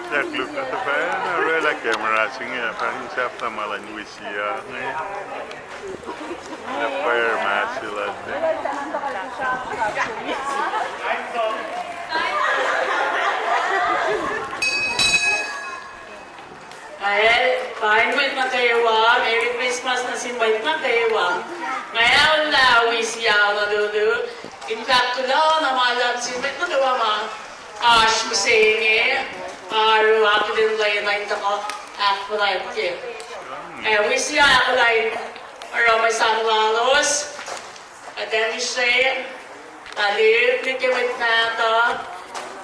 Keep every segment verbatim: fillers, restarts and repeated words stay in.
Yak luk na tuh pa na orwaclah camera se inge, pa in sahflah ma luhn Wisia inge. Na fire mask se lal. Ael, pain mwet nuh kwewa, Merry Christmas nuh sin mwet nuh kwewa. Nga elah Wisia Honolulu, in fahk kuloh na ma luhlahp sin mwet nuh kwewa ma oasr mihsenge, oaru akihlen lwen in tuhkuh ahkfuhlwactye. Ac Wisia ahkolah in oruh mwe sang lalos, kuht ac mihsre, tuhlihk nuh ke mwet mahtuh,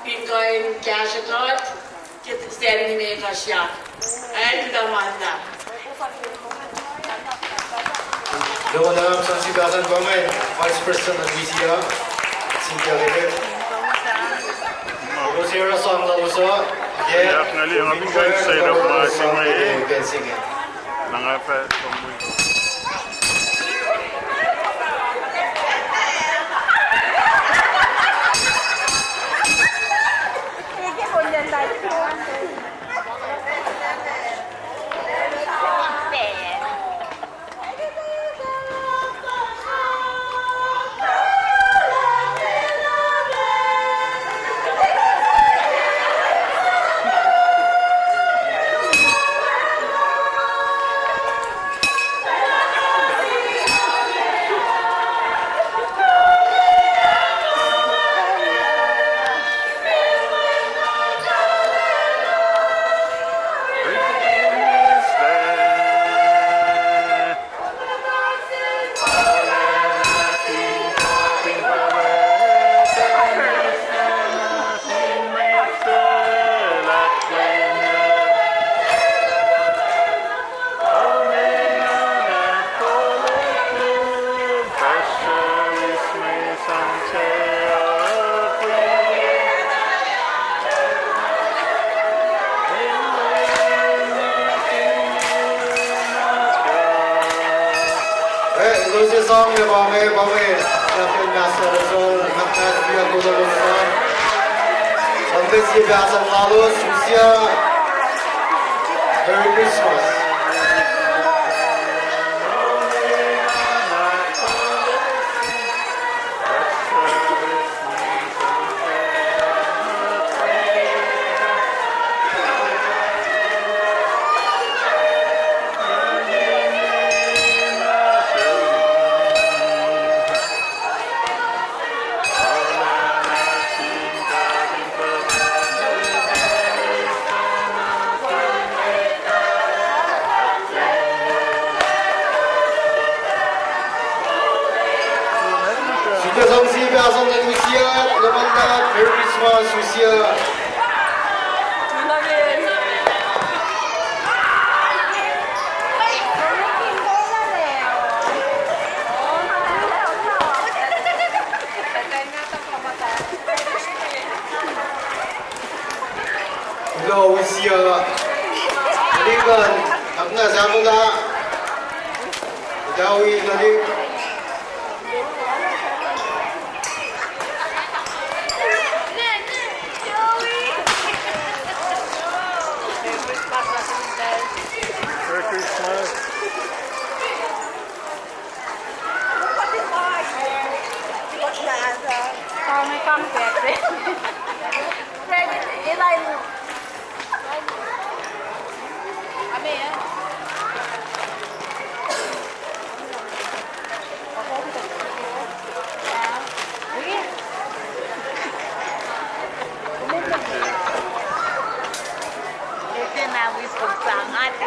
fin kuh in kahsruh kuht, ke Stanley me kuhsyak. Ac kuloh ma luhlahp. Kuloh ma luhlahp sang sie pahsan pa inge, Vice President luhn Wisia, Cynthia David. Elos oruh sang lalos uh, ke, yak nga liye, nga fin kuh in set up ma se inge. Pacl se inge. Na nga fah Eh, elos sang inge pa inge, pa inge, Chaplain Master Ozol, Master Ozol, Ozol sang. Sang ke sie pahsan lalos, Wisia, Merry Christmas. Sita sang sie pahsan luhn Wisia, leman na, Merry Christmas, Wisia. Kuloh Wisia. Tuhlihk an, akna sahflah. Tawi tuhlihk. Merry Christmas.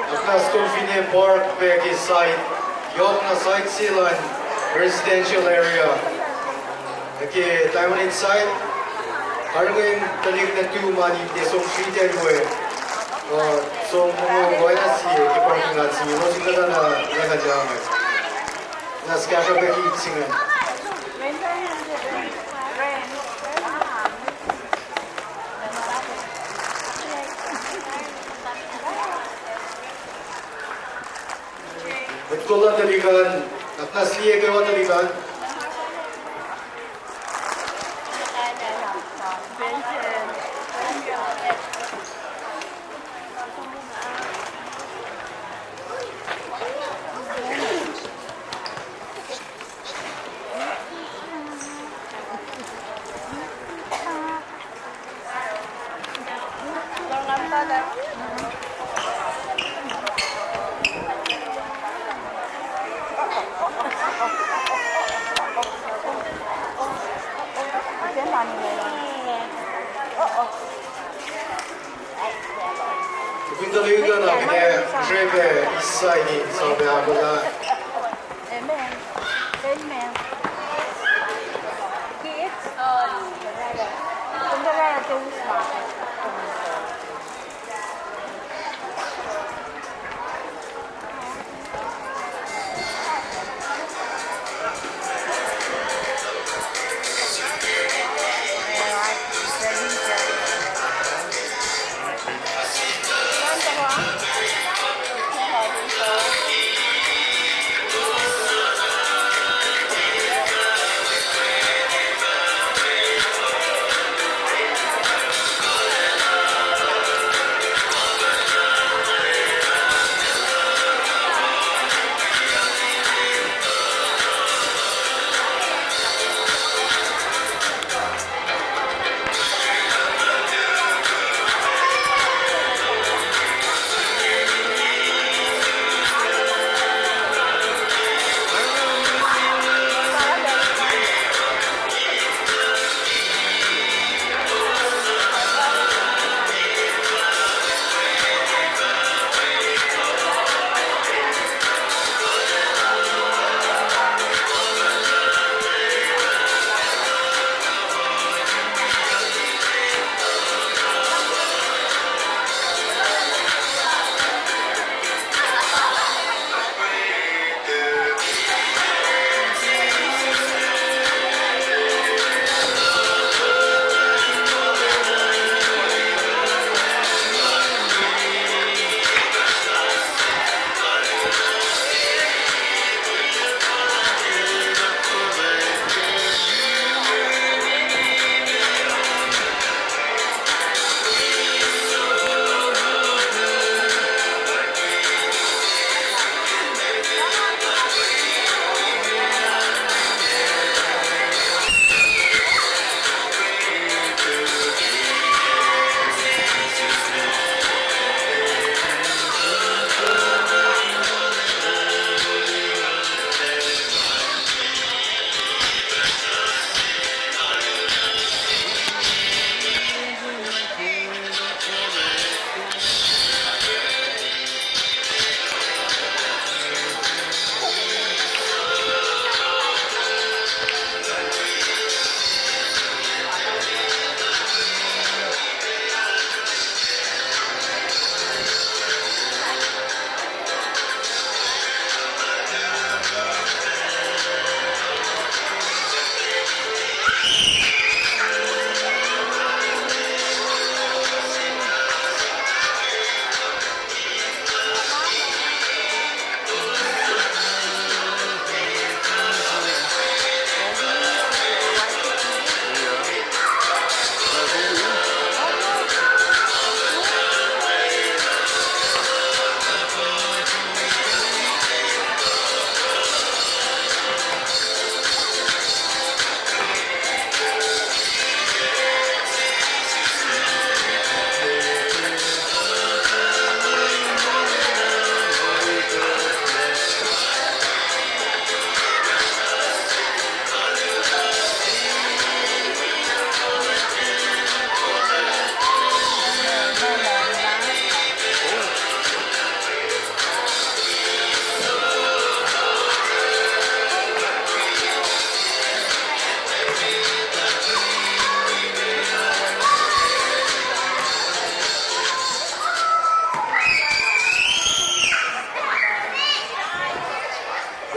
Nuhnak Stone Pine Park pac ke site, yohk na site se luhn residential area. Nuh ke Diamond Head site, karihngihn tuhlihk nuhtum an in tiac som sritacl we, uh, som mongo oacna sie ke parking lot se inge, elos in kuhtuh na lwelah ma inge. Na sukahsruhp ke ip se inge. Mwet kol luhn tuhlihk an, akna sliye kwewa tuhlihk an. Tuhlihk uh nuh ke srihpac isaini sapakuhlah. Amen. Amen. Kids.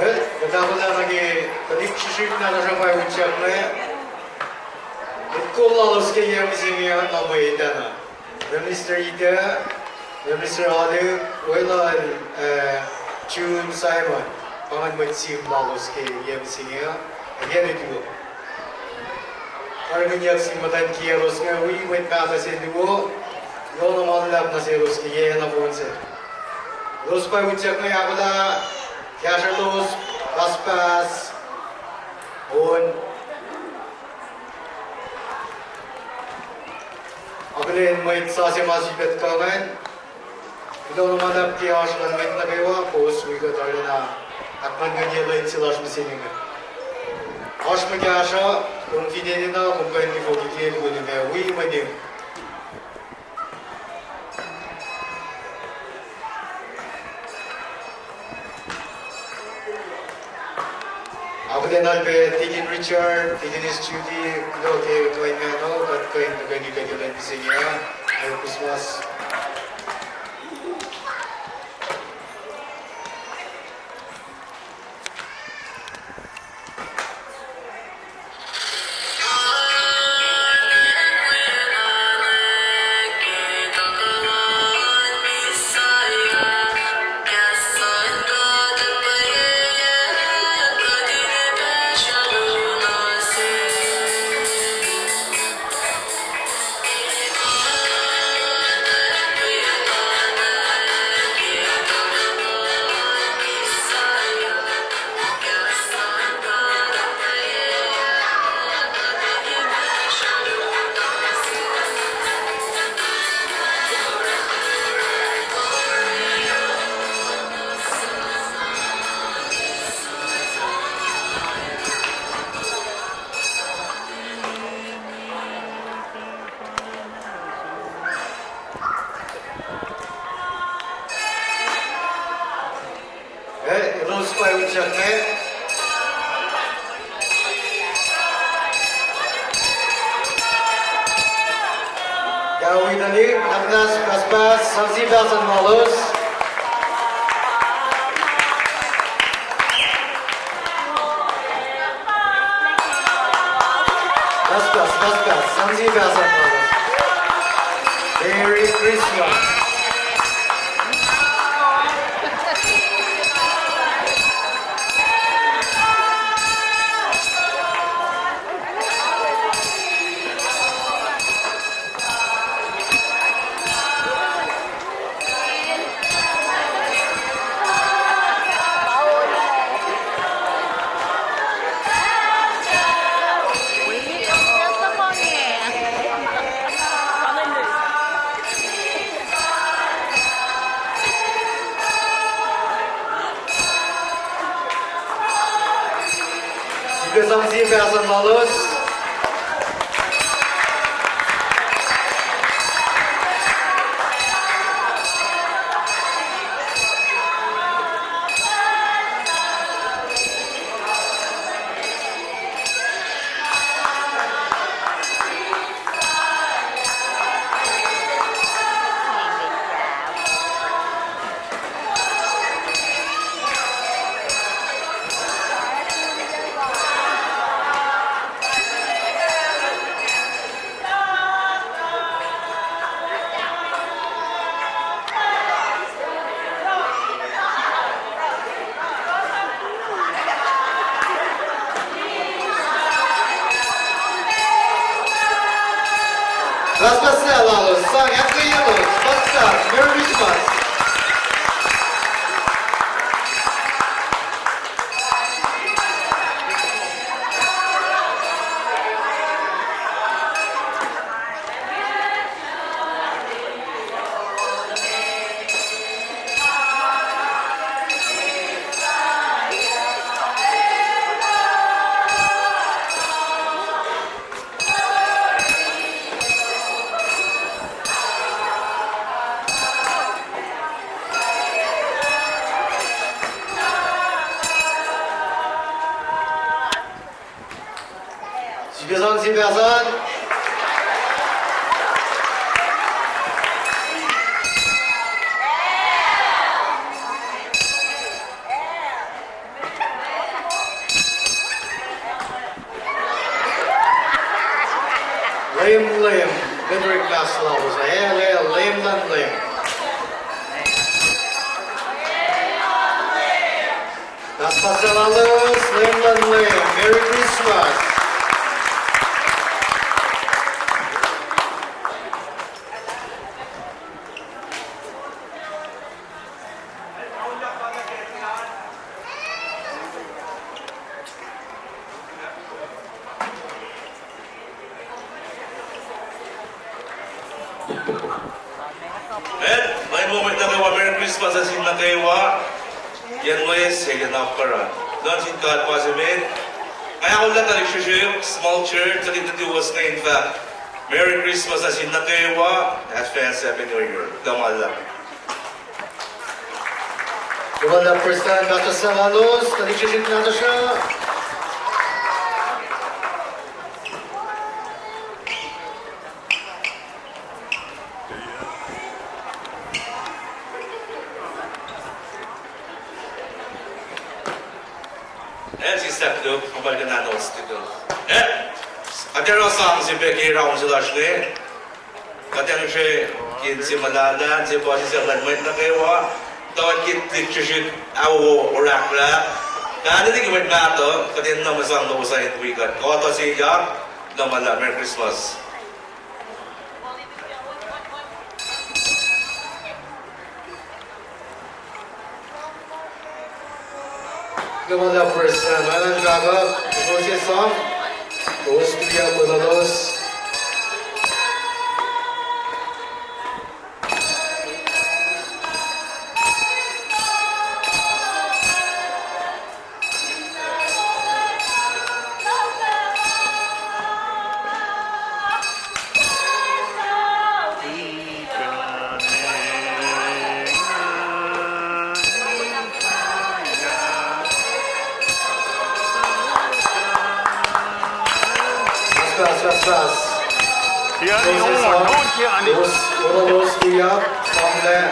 Well, kuht ahkolah nuh ke tuhlihk srihsrihk nahtuhsr uh pa utyak inge. Mwet kol lalos ke yac mihsenge uh nga mwet ah na. Prime Minister Ita, Prime Minister Alu, weluhl, eh, June Simon, pa ingacn mwet sim lalos ke yac mihsenge uh, ac ke lutu. Karihngihnyuck sin muhtwacn kiyaclos inge wi mwet mahtuh se luo, kuloh na ma luhlahp nuh selos ke yac na fohn se. Elos pa utyak inge ahkolah kahsrwelos, pucspucs, on. Akihlen mwet sasuc ma sifilpac tuhkuh ingacn. Kuloh na ma luhlahp ke oasr luhn mwet nuh kwewa, kowos wi kuht arulacna ahknguhnnguhye lwen se lasr mihsenge inge. Oasr mwe kahsruh, kom fin enenuh, kom kuh in lifoki ke luhn me wi mwe nihm. Akihlen pac Deacon Richard, Deaconess Judy, kuloh ke kuh in ngacn uh, kuht kuh in tuhkweni kuht in mihsenge uh. Merry Christmas. Eh, elos pa utyak me. Kawi nani, nahtuhsr, pucspucs, sang sie pahsan lalos. Pucspucs, pucspucs, sang sie pahsan lalos. Merry Christmas. Sifilpac sang sie pahsan lalos. Pucspucs lalos, sang ahkkweye elos, pucspucs, Merry Christmas. Sifilpac sang sie pahsan. Leum, Leum, met orekma lalos, e, Leum, Leum luhn Leum. Pucspucs lalos, Leum luhn Leum, Merry Christmas. Met, mwe nuh kwewa, Merry Christmas nuh sin nuh kwewa. Yen loes, yen apkuhran. Nuhnak sin God pa se met. Nga ahkolah tuhlihk srihsrihk, small church, tuhlihk nuhtuwos inge in fahk Merry Christmas nuh sin nuh kwewa, Advance Happy New Year. Kuloh ma luhlahp. Kuloh ma luhlahp, Prestuhn, Pastor Salalos, tuhlihk srihsrihk nahtuhsr uh. Kom pacl ke nanots tuh. Eh? Kuht ac oruh sang se pac ke raun se lasr inge. Kuht ac ngihsre ke inse muhlahlah, inse puhsisacl luhn mwet nuh kwewa, tuh ke tuhlihk srihsrihk ah wo orahklah. Pahluh liki mwet mahtuh, kuht enenuh mwe sang lowos an in wi kuht. Kuhtuh se yak, kuloh ma luhlahp, Merry Christmas. Kuloh ma luhlahp, Prestuhn. Alan Backup, kowos sang, kowos tuyak welulos. Fast, fast, fast, fast. Kowos sang, kowos, kowos tuyak, sang lah.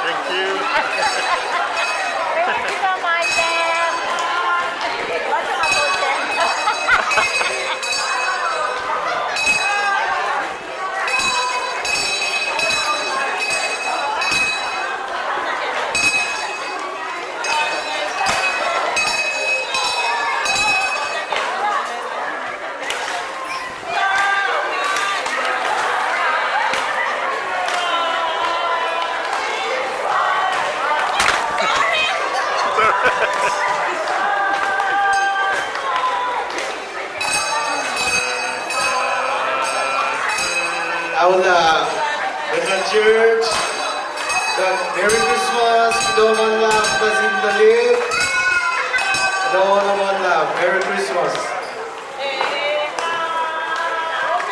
Thank you. Thank you so much, Sam. Aola, Bethel Church, Merry Christmas, kuloh ma luhlahp nuh sin tuhlihk, kuloh ma luhlahp, Merry Christmas.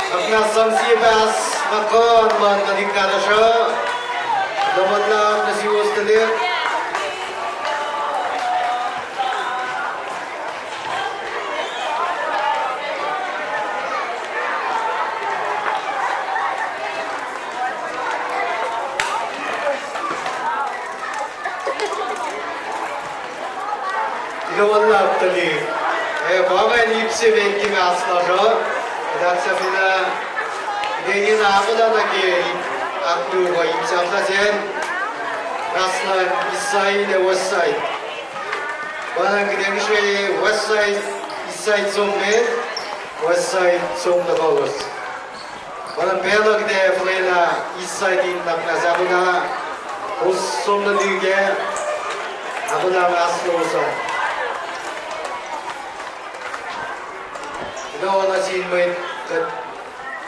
Ac na sang sie pas na kuh luhn tuhlihk nahtuhsr uh, kuloh ma luhlahp nuh suwos tuhlihk. Kuloh ma luhlahp tuhlihk. Eh, pa ingacn ip se met ke mas lasr uh. Kuht ahksahfyelah, kuht enenuh ahkolah nuh ke ip ahkluo, ip sahflah sacn. Mas luhn East Side ac West Side. Pa na kuht ac ngihsre West Side, East Side som met, West Side som nuh kowos. Pa na pacl uh kuht ac fuhlwelah East Side in nuhnak muhnahs ahkolah, kowos som nuh lihkac, ahkolah mas lowos an. Kuloh nuh sin mwet kuht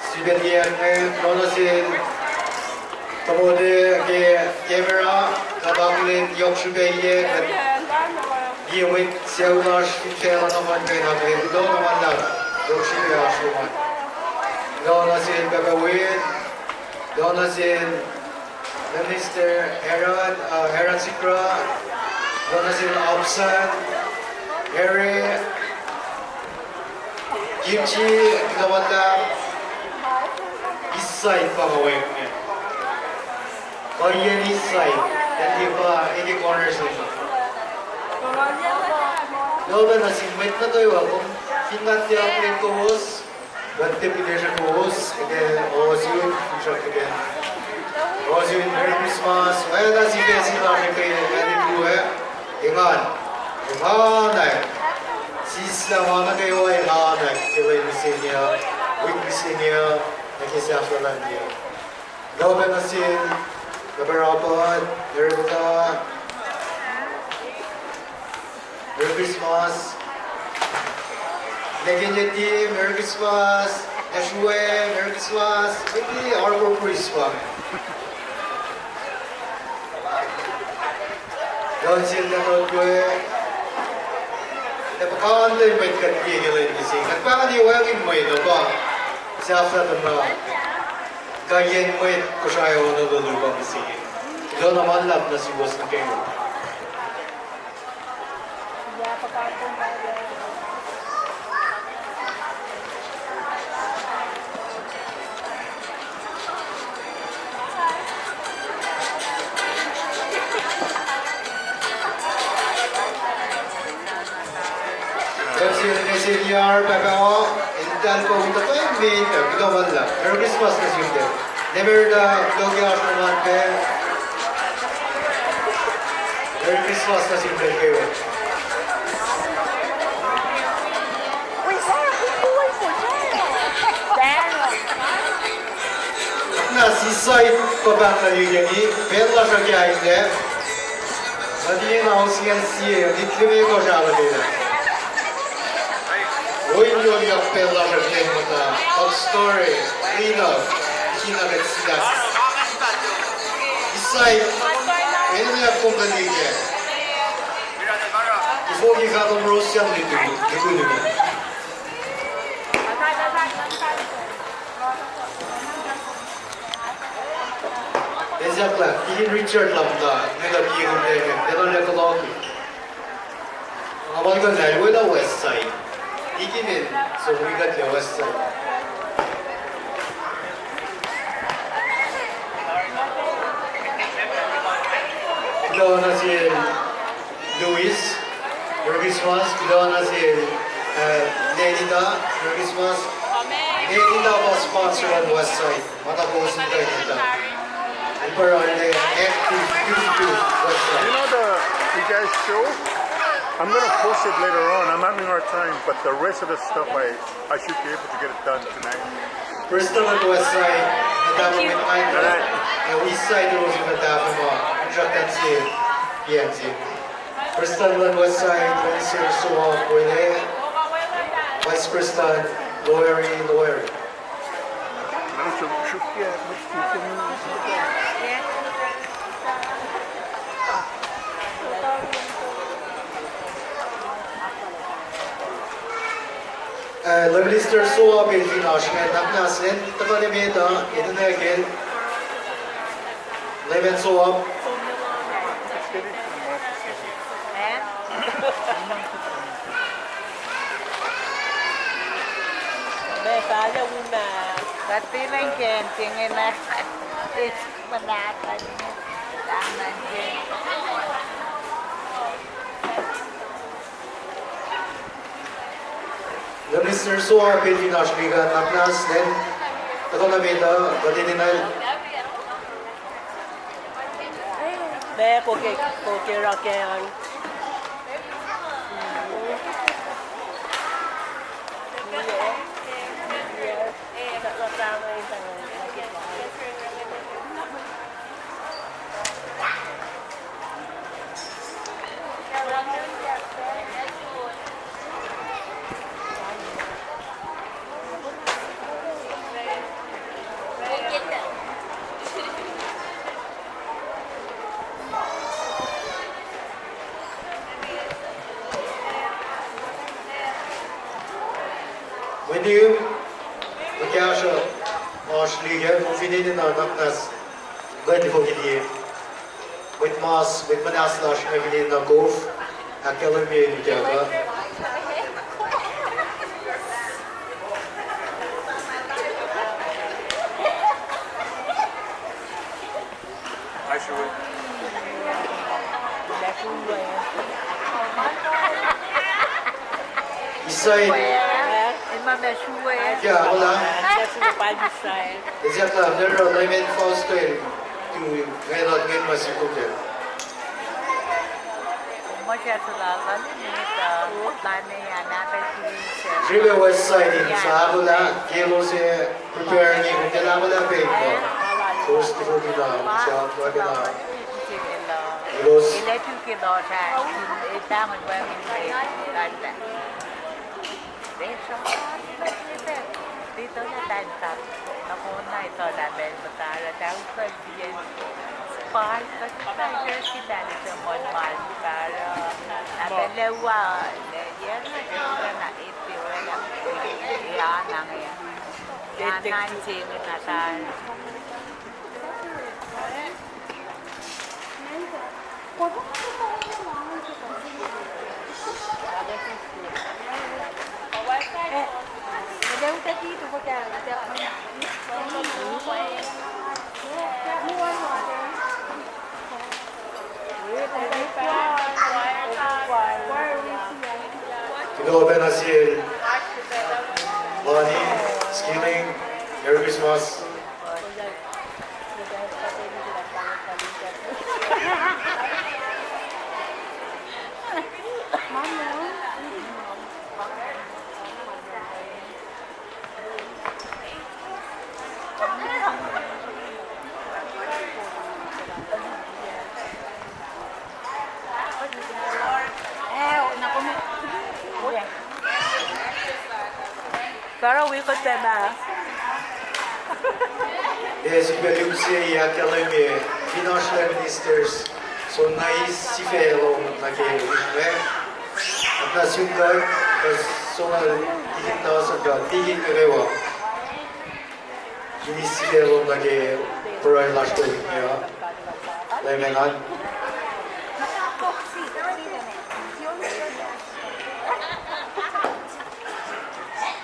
sifacna liye inge, kuloh nuh sin Tohmohte ke camera, kuht akihlen yohk srihpac, kuht liye mwet sucu lasr fin facluh nohfohn, kuht akihlen kuloh ma luhlahp, yohk srihpac oasr lom an. Kuloh nuh sel Pahpah Win, kuloh nuh sel Minister Aaron, uh, Aaron Sikra, kuloh nuh sel Hobson, Harry, Kimchi, kuloh ma luhlahp, East Side pa inge. Ohiyacn East Side, ac tiac pa eke corner se. Kuloh pac nuh sin mwet nuh kwewa, kom fin nga tiac akihlen kowos, kuht tiac pihlesruh kowos, ac ohsun, finsrak ke ohsun, Merry Christmas, oacna sifac se lasr ke acn in luo, engan, engan ac sislah ma nuh kwewa, engan ac ke lwen mihsenge uh, wik mihsenge uh, ac ke sahflah luhn yac. Kuloh pac nuh sin Pahpah Robert, Erica, Merry Christmas. Nwe ke neti, Merry Christmas. Nwe srue, Merry Christmas. Neti, Harbor Christmas. Kuloh nuh sel Lenot we. Ac puhkantwen mwet kuht liye ke lwen mihsenge. Kuht pahngon wacngihn mwet uh pa sahflah tuh na kaiyacn mwet Kosrae uh nuh lulu pa mihsenge. Kuloh na ma luhlahp nuh suwos nuh kwewa. Kuloh nuh sel Mister Yar, pahpah, eltahl pa utuckuh met, kuloh ma luhlahp. Merry Christmas nuh sum pac. Nemerita, kuloh ke oasr nuh man pac. Merry Christmas nuh sum pac kwewa. Na sisait pa pahng na liye ngi, pacl lasr uh kainlac. Nga tiacna oasr ingacn sie, nit limekohsr ahluhkwelah. Ohinge yohk pacl lasr uh ke muhta, top story, clean up, kina kuht silas. Isai, enenuh kom tuh liye. Ifoki fatom rosyang litu, litu limu. Ezeklah, Deacon Richard lah muhta, nge kuht ye kom leme, elan lekulohki. Nga muhlkuhnlah, el welah West Side. Deacon in, so wi kuht lah West Side. Kuloh nuh sel Louis, Merry Christmas, kuloh nuh sel, eh, Lenita, Merry Christmas. Lenita pa sponsor luhn West Side. Mata kowos in kuh in etuh. El pa oruh active, active West Side. You know the, you guys show? I'm gonna post it later on. I'm having a hard time, but the rest of the stuff I, I should be able to get it done tonight. Prestuhn luhn West Side, na tahfuh mwet Aitai. All right. Na East Side elos in na tahfuh ma, instructan se, P N C. Prestuhn luhn West Side, Minister Soa Wele. Vice Prestuhn, Lori, Lori. Eh, Lay Minister Soap el fin oasr inge, na muhnahs lwen tuhkuh nuh met uh, enenuh kacl. Lay Minister Soap. Eh? Meac fahla una? Kuht tiac in kacn se inge na. It's what happened. Lay Minister Soap el fin oasr lika, na muhnahs lwen tuhkuh nuh met uh, kuht enenuh. Meac, koke, koke rakang. Mwenim, mukasr, oasr lika, kom fin enenuh na muhnahs, kuht in fokiliye. Mwet mas, mwet muhnahs lasr inge fin enenuh kof, ahkkahlwemye nuh ke kuh. Isai. Tia, hola. Ezeklah, nero, Lemen Faustin, tu, ngenot, ngen masi kutel. Ribe West Side in sa, hola, ke elos, eh, prepare ngi, ke lah, hola, pe, no. First of all, na, sa, hola, na. Elos. Kuloh pacna sel Lonnie Skilling, Merry Christmas. Faro wi kuht pacna. Ac sifilpac lihksreni ahkkahlwemye fin oasr luhn ministers, soenna eis sifac lom nuh ke wik me. Atna sun kuht, kuh soenna tikin Tausin kuh tikin nuh kwewa. Eis sifac lom nuh ke pruhe lasr ke wik me uh. Leum engan.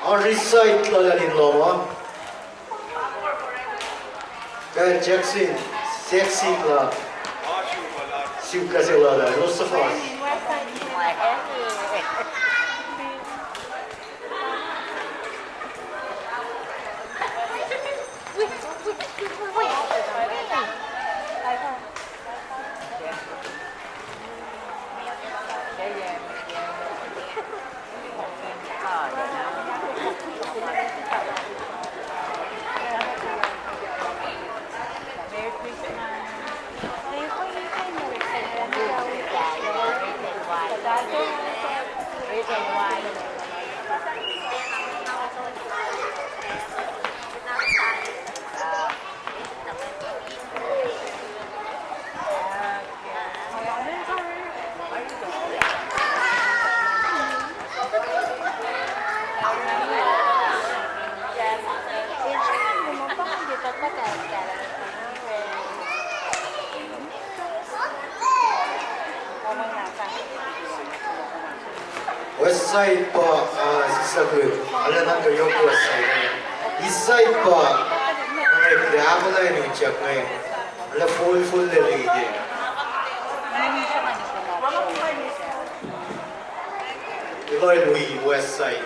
Oasr eis side lal in lohm uh. Kal Jackson, Jackson la. Suk kase lal, elos suhfal. West side pa, ah, sisaklu, alu na ke yohk west side. East side pa, na ke ahkolah in utuck inge. Alu full, full lele ke. Eloil wi west side.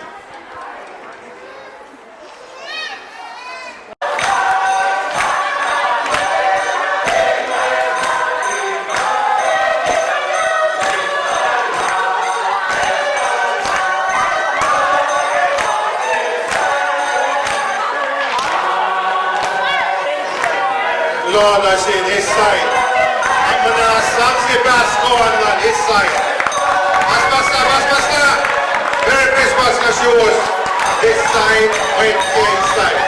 Lord, I say this side. I'm gonna ask Sam Sebastian on this side. Pastor, pastor, pastor. Merry Christmas, as you was. This side, wait, this side.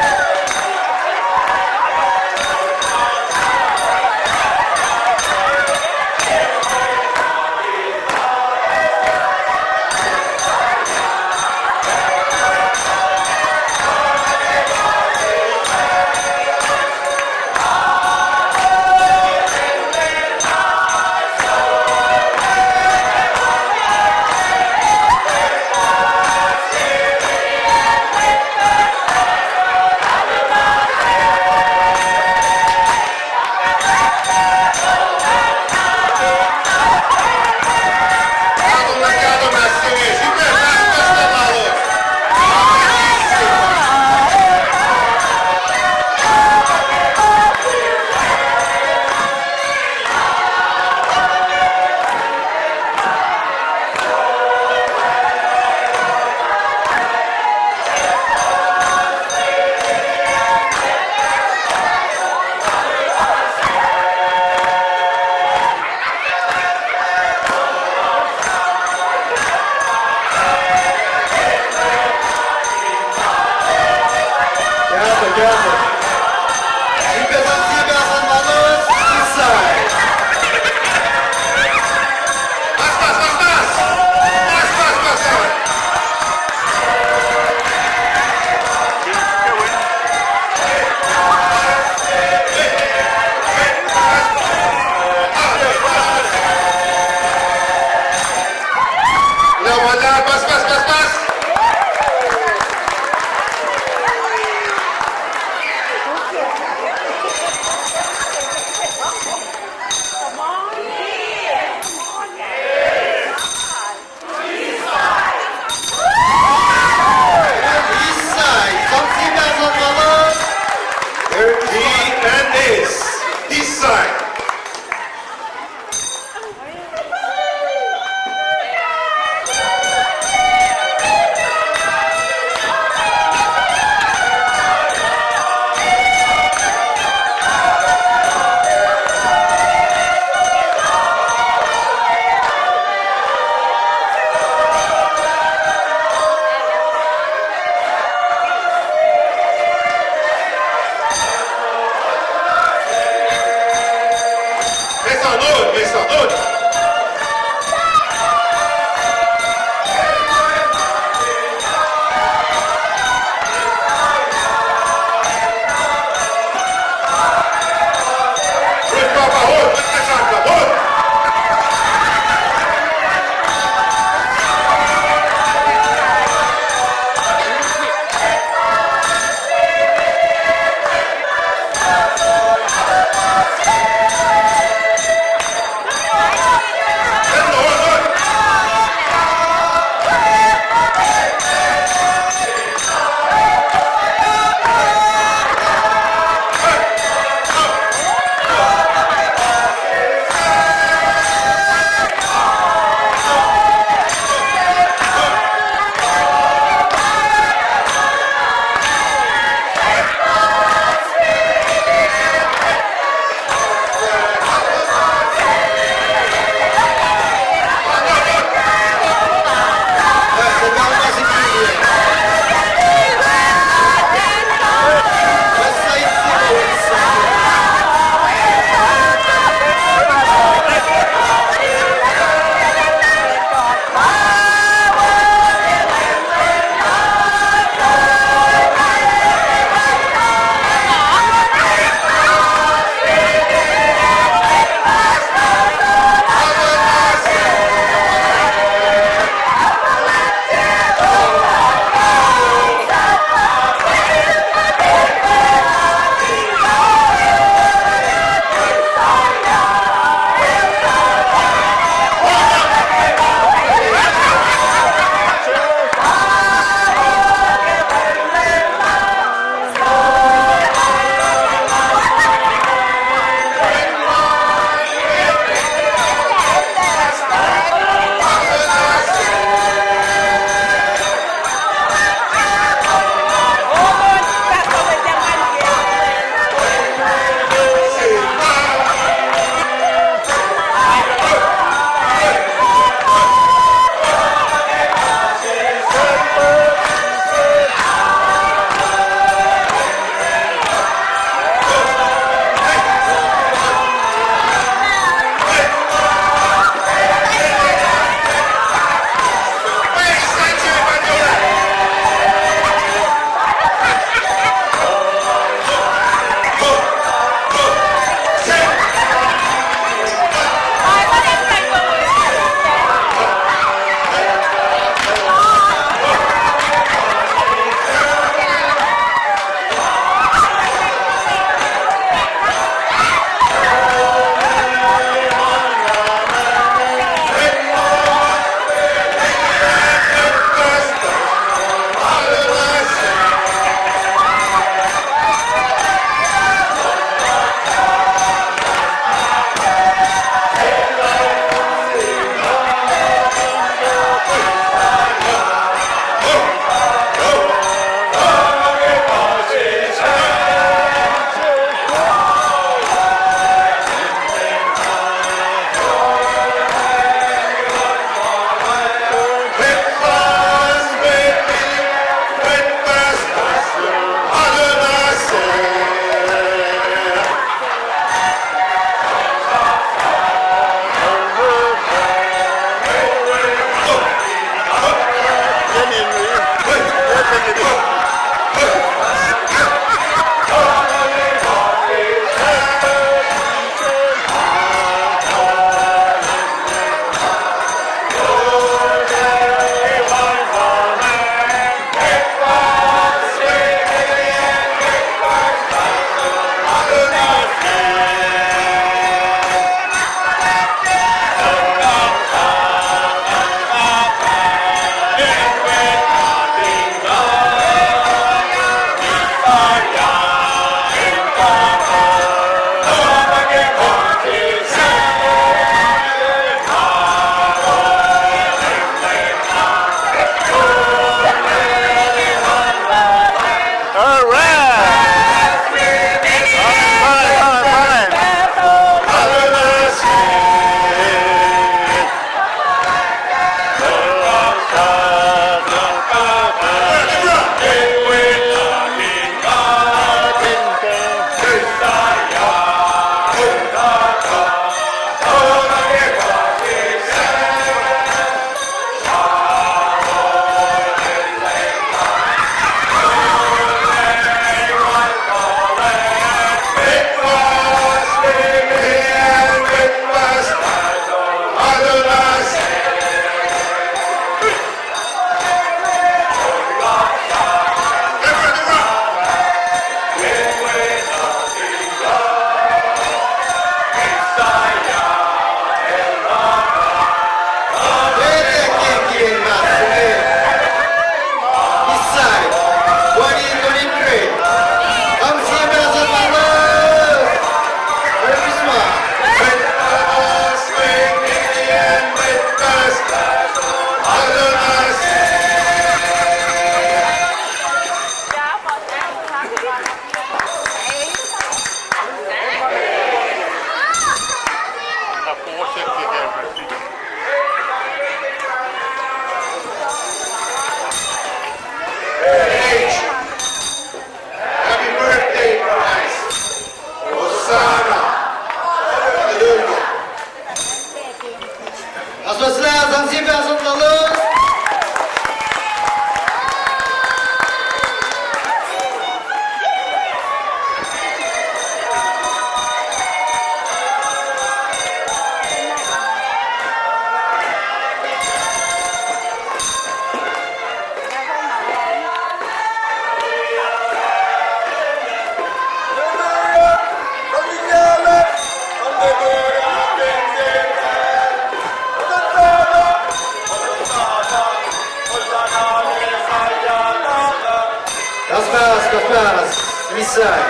Kapas, Isai.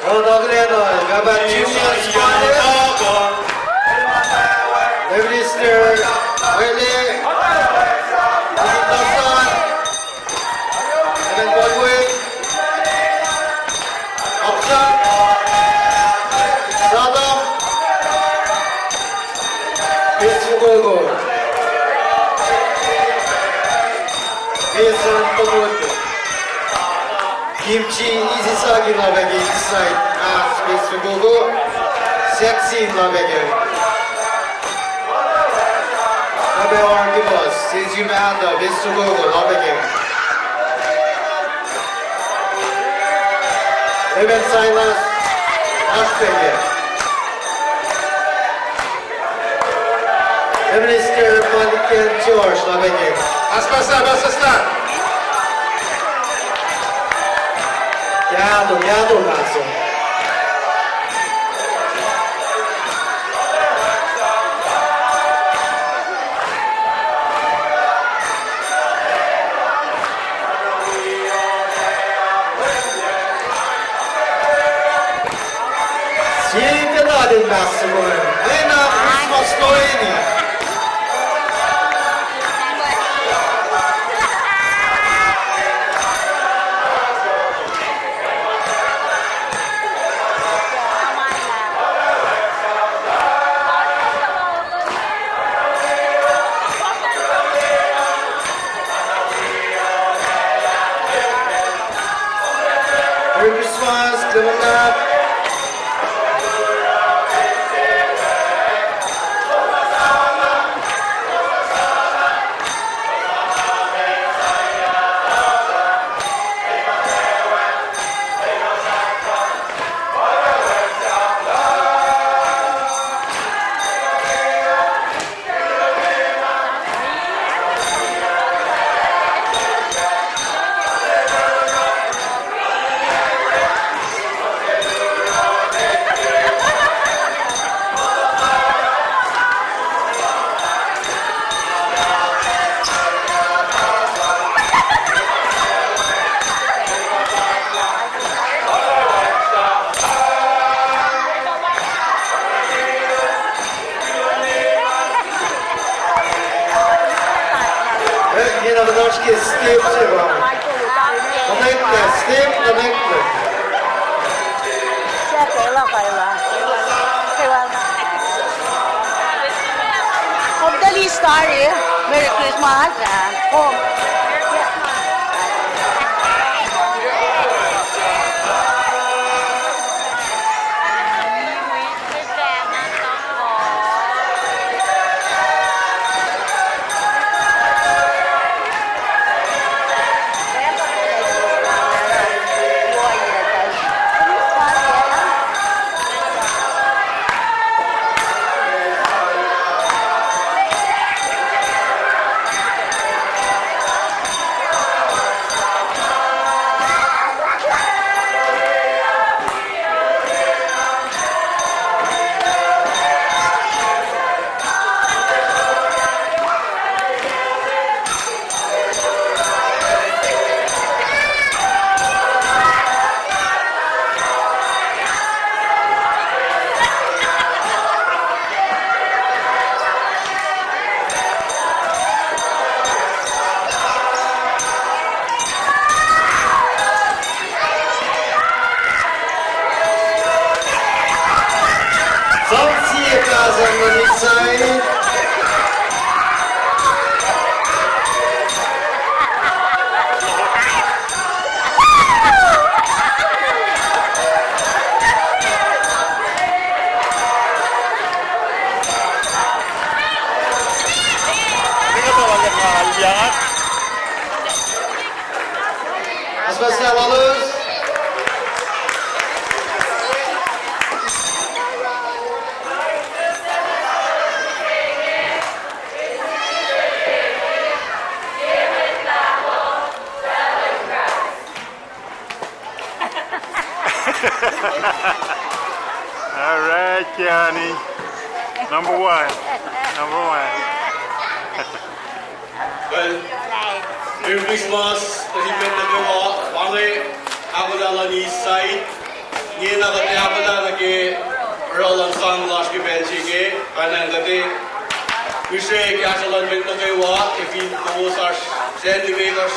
Rotoklen, Kapa Junior Squad, Minister Wele, Minister Tasan, Evan Baldwin, Opsa, Sadam, Pis Mukoko, Pis Antomut, Kimchi Isisaki, na pac ke East Side, ah, Pis Mukoko, Sexy, na pac ke Abe Archibald, Sesi Manda, Pis Mukoko, na pac ke Evan Silas, oasr pac ke Minister Palikan George, na pac ke. Aspas, aspas, aspas. Kahto, kahto, kahto. Sie kuht in mas suwohs. Ena Christmas toeni. Merry Christmas, Cleveland. Eh, nina kuht oasr ke step se pa. Connect the step, connect the. Kom tuh list tari. Merry Christmas. Kom. Aspas na lalos. All right, Johnny. Number one. Number one. Well, Merry Christmas, nuh sin mwet nuh kwewa, pa inge ahkolah luhn East Side. Inge na kuht ahkolah nuh ke oruh luhn sang lasr ke pacl se inge, pacna kuht ac use kahsruh luhn mwet nuh kwewa, ke fin kowos oasr sacn limekohsr,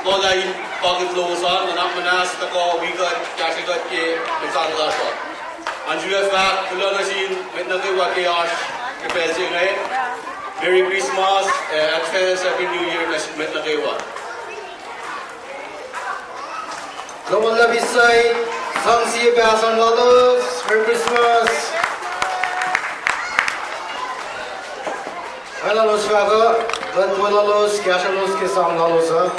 lula in pakit lowos an, nuhnak muhnahs tuhkuh wi kuht, kahsrwe kuht ke mwe sang lasr uh. An sifilpac fahk kuloh nuh sin mwet nuh kwewa ke oasr ke pacl se inge. Merry Christmas, ac advance Happy New Year nuh sin mwet nuh kwewa. Lom luhlahp East Side, sang sie pahsang lalos, Merry Christmas. Ac lalos fahk uh, kuht weluhlos, kahsrwelos ke sang lalos uh.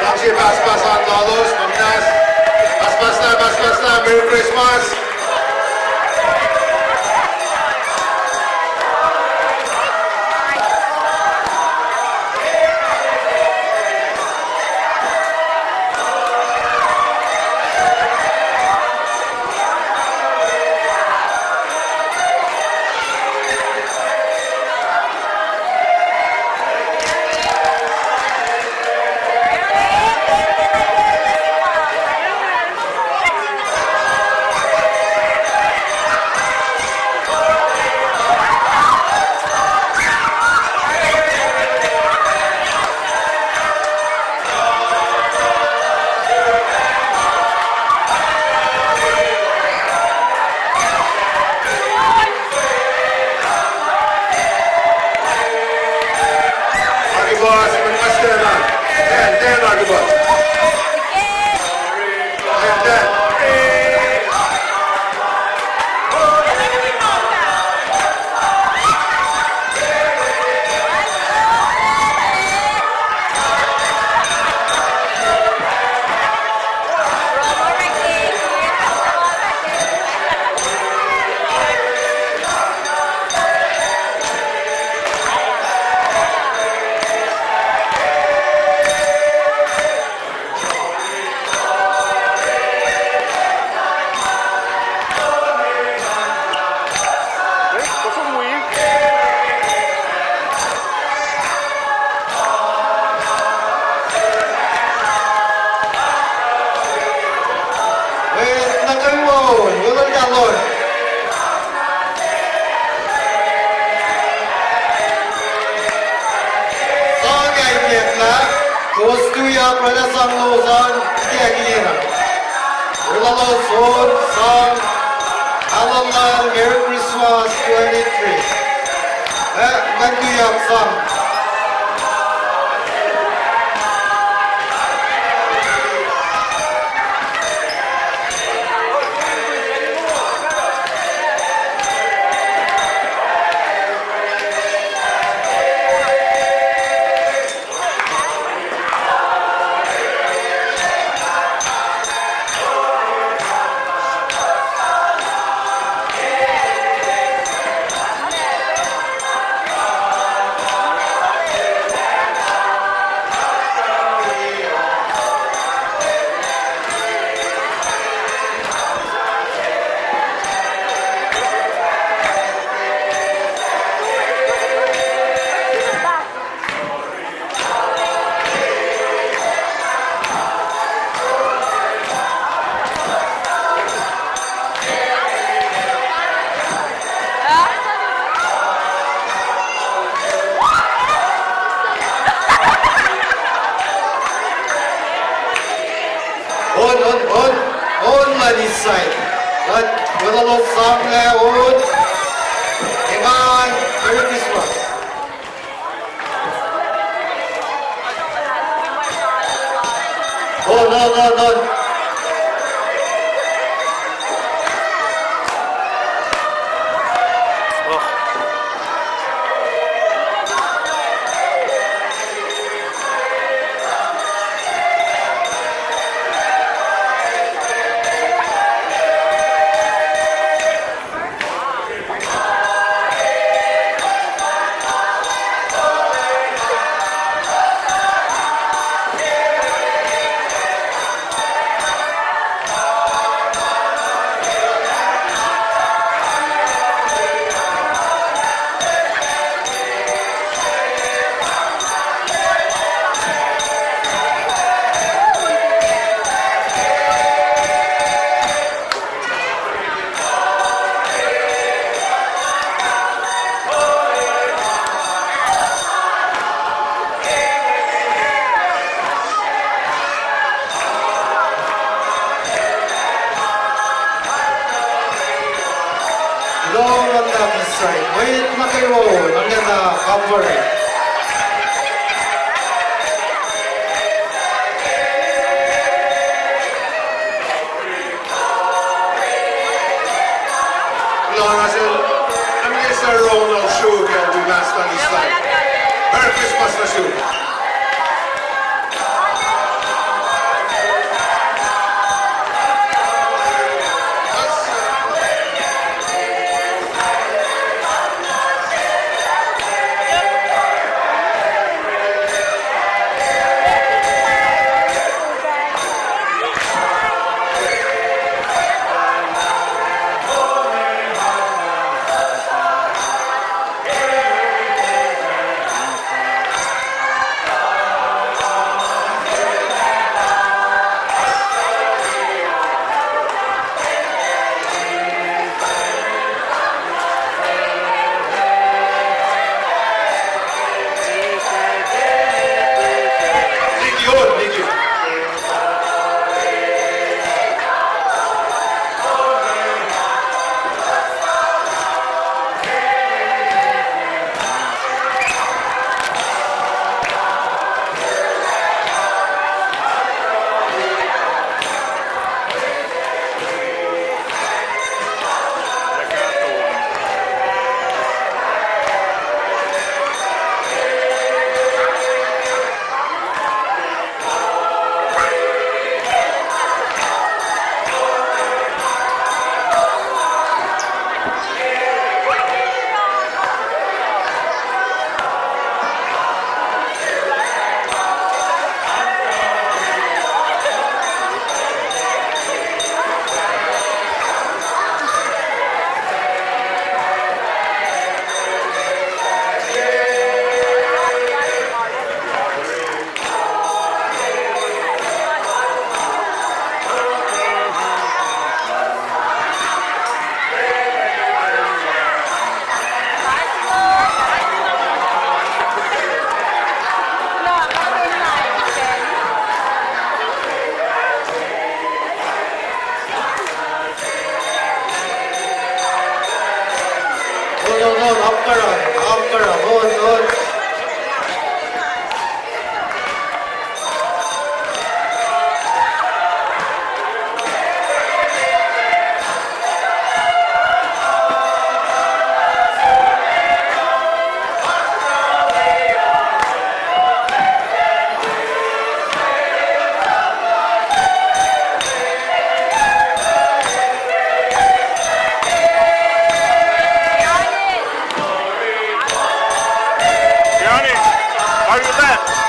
Sang sie pahspahs an lalos, nuhnak muhnahs. Pahspahs na, pahspahs na, Merry Christmas. Weluhlos on sang, Alan Lal, Merry Christmas twenty-three. Eh, ngan tuyak sang. On, on, on, on, luhn east side. Luhn, weluhlos sang lah on. Engan, Merry Christmas. On, on, on, on. Kuloh ma luhlahp east side. Mwet nuh kwewa, nuh ke na kamfore. Kuloh nuh sel, nuh ke Sir Ronald Shuke, wi master east side. Merry Christmas nuh sum. On, on, apkuhran, apkuhran, on, on. Johnny, are you there?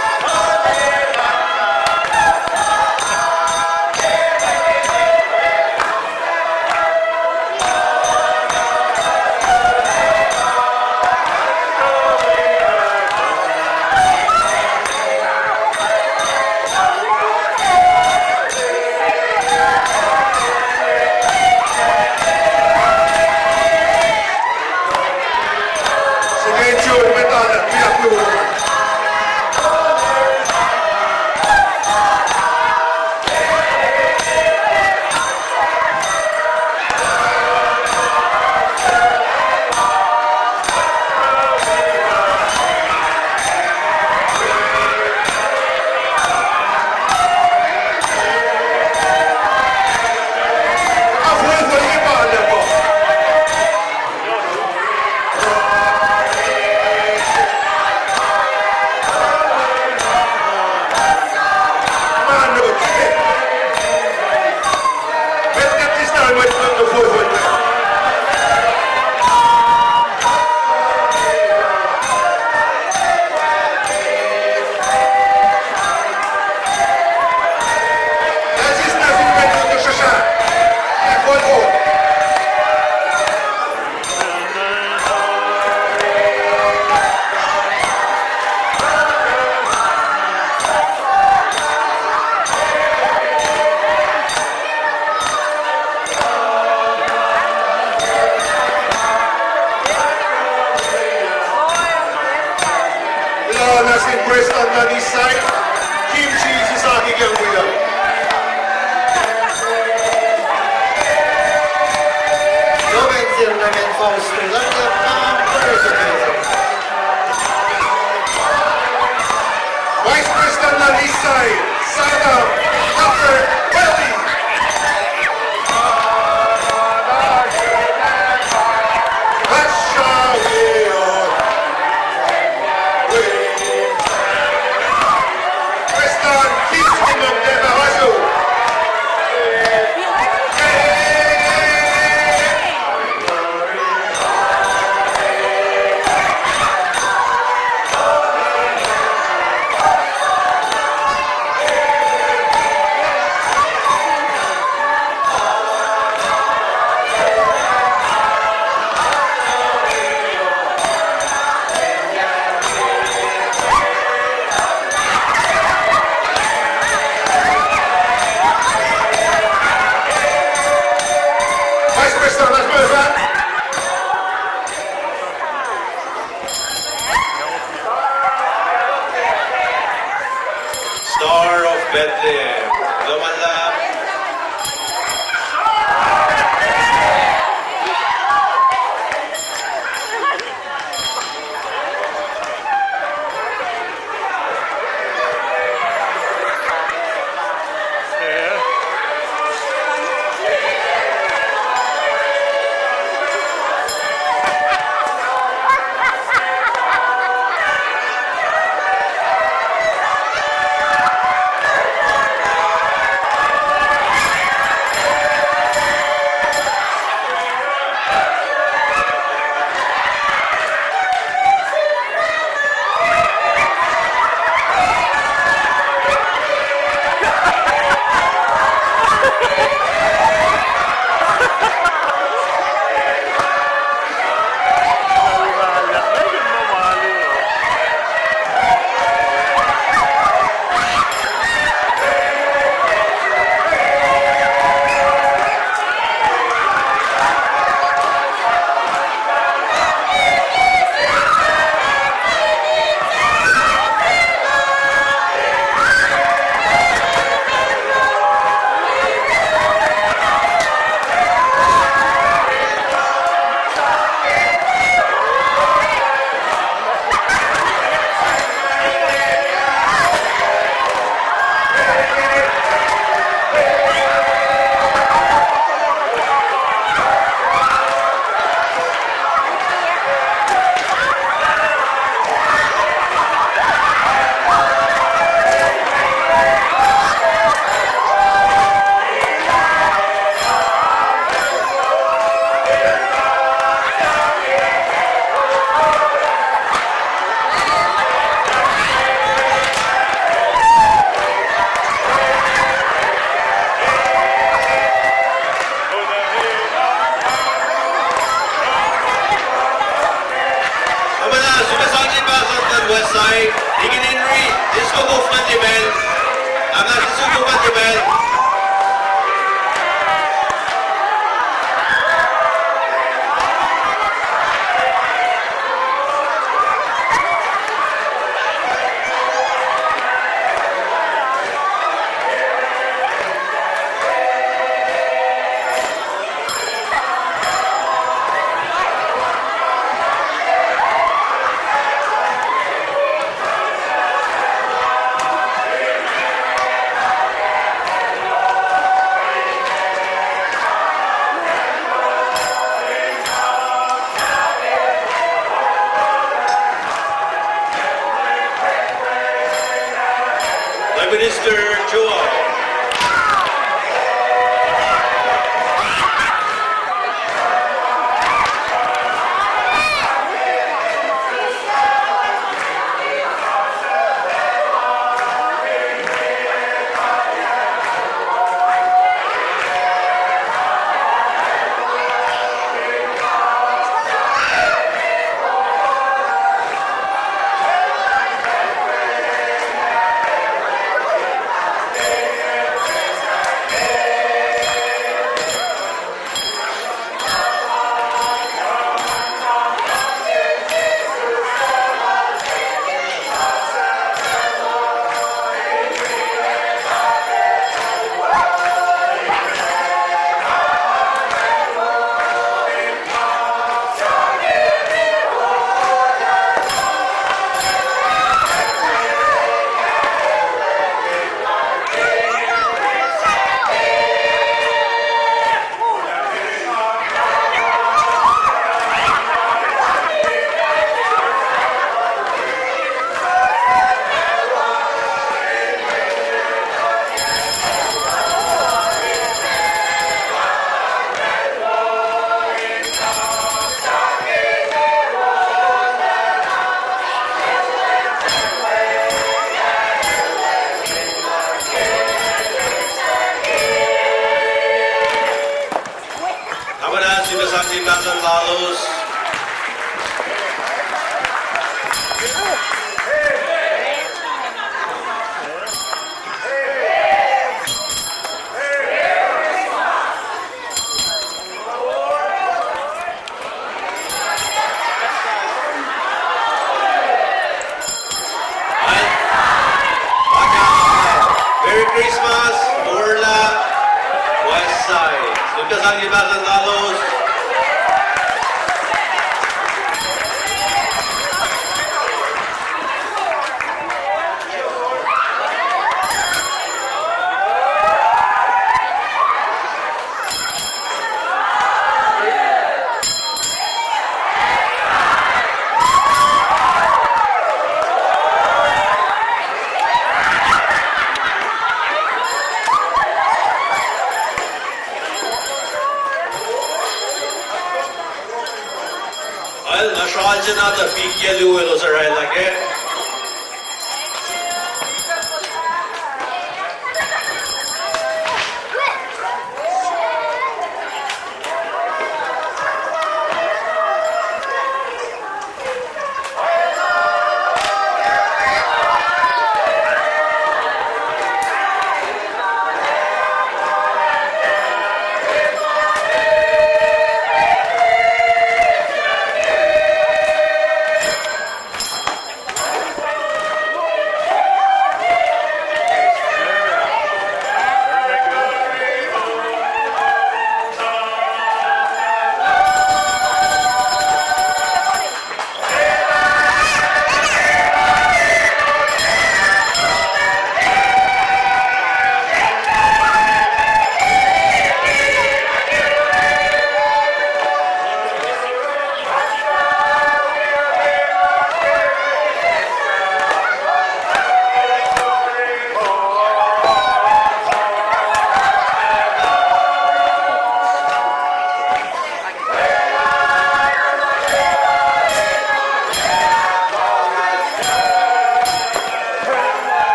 Kuloh nuh sin Preston luhn East Side. Kim Jesus akikiyang kuloh. Yohk sel Reverend Fausto, Vice President luhn East Side, Saddam Upper Valley. Pacl, I'm not a super pacl. Prime Minister Joao. Amen, sifilpac sang ke pahsan lalos. Merry Christmas, Orla, West Side. Sifilpac sang ke pahsan lalos. Al, na sralce na tuh fik yac luo elos orwaclah kac.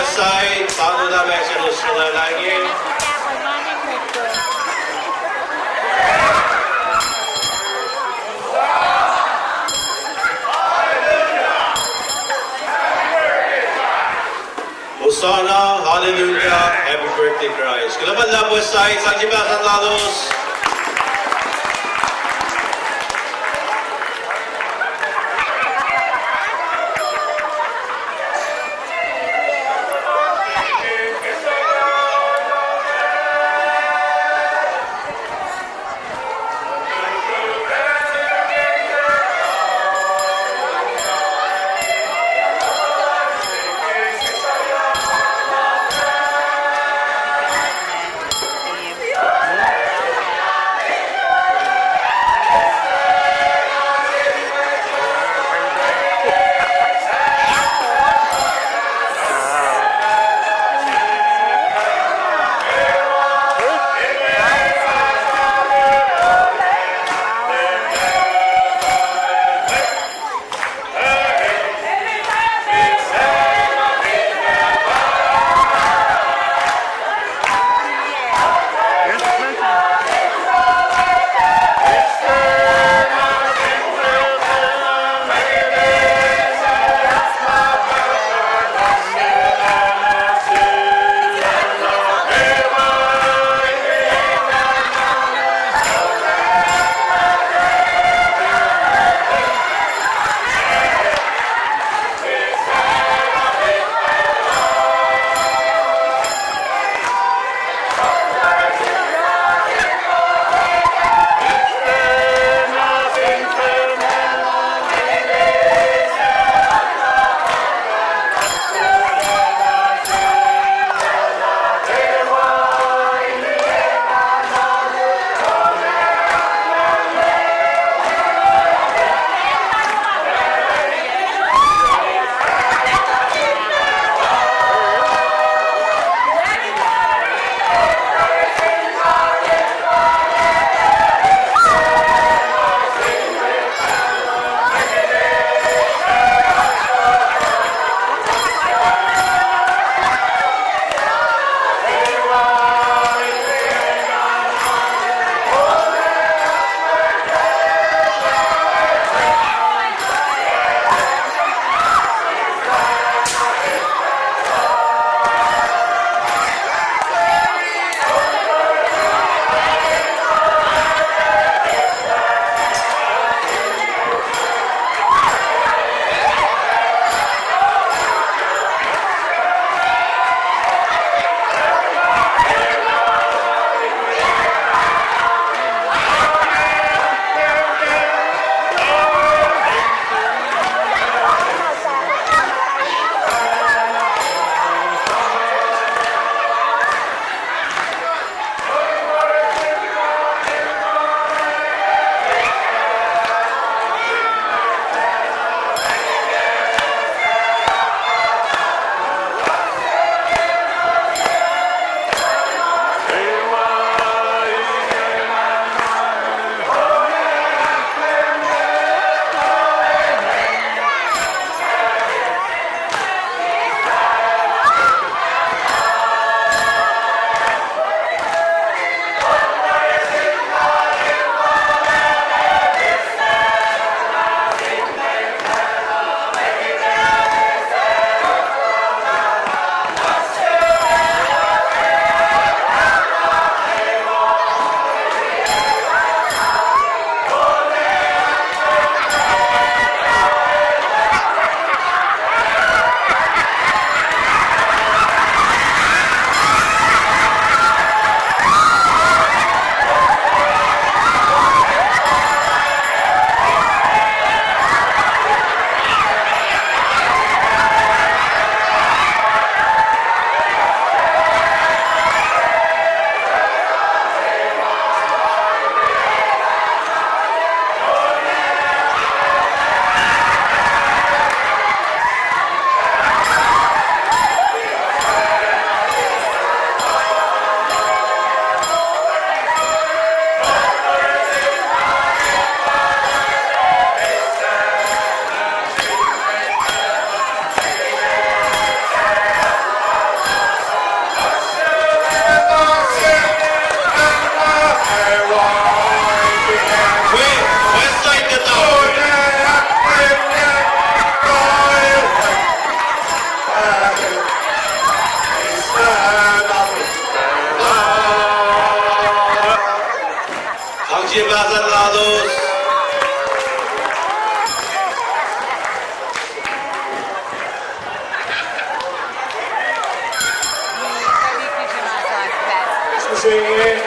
Sai, pahngona ma selos sulaclah inge. Hosanna, hallelujah, happy birthday, Christ. Kuloh ma luhlahp, West Side, sang sipahsan lalos. Sie pahsan lalos. Mihsenge,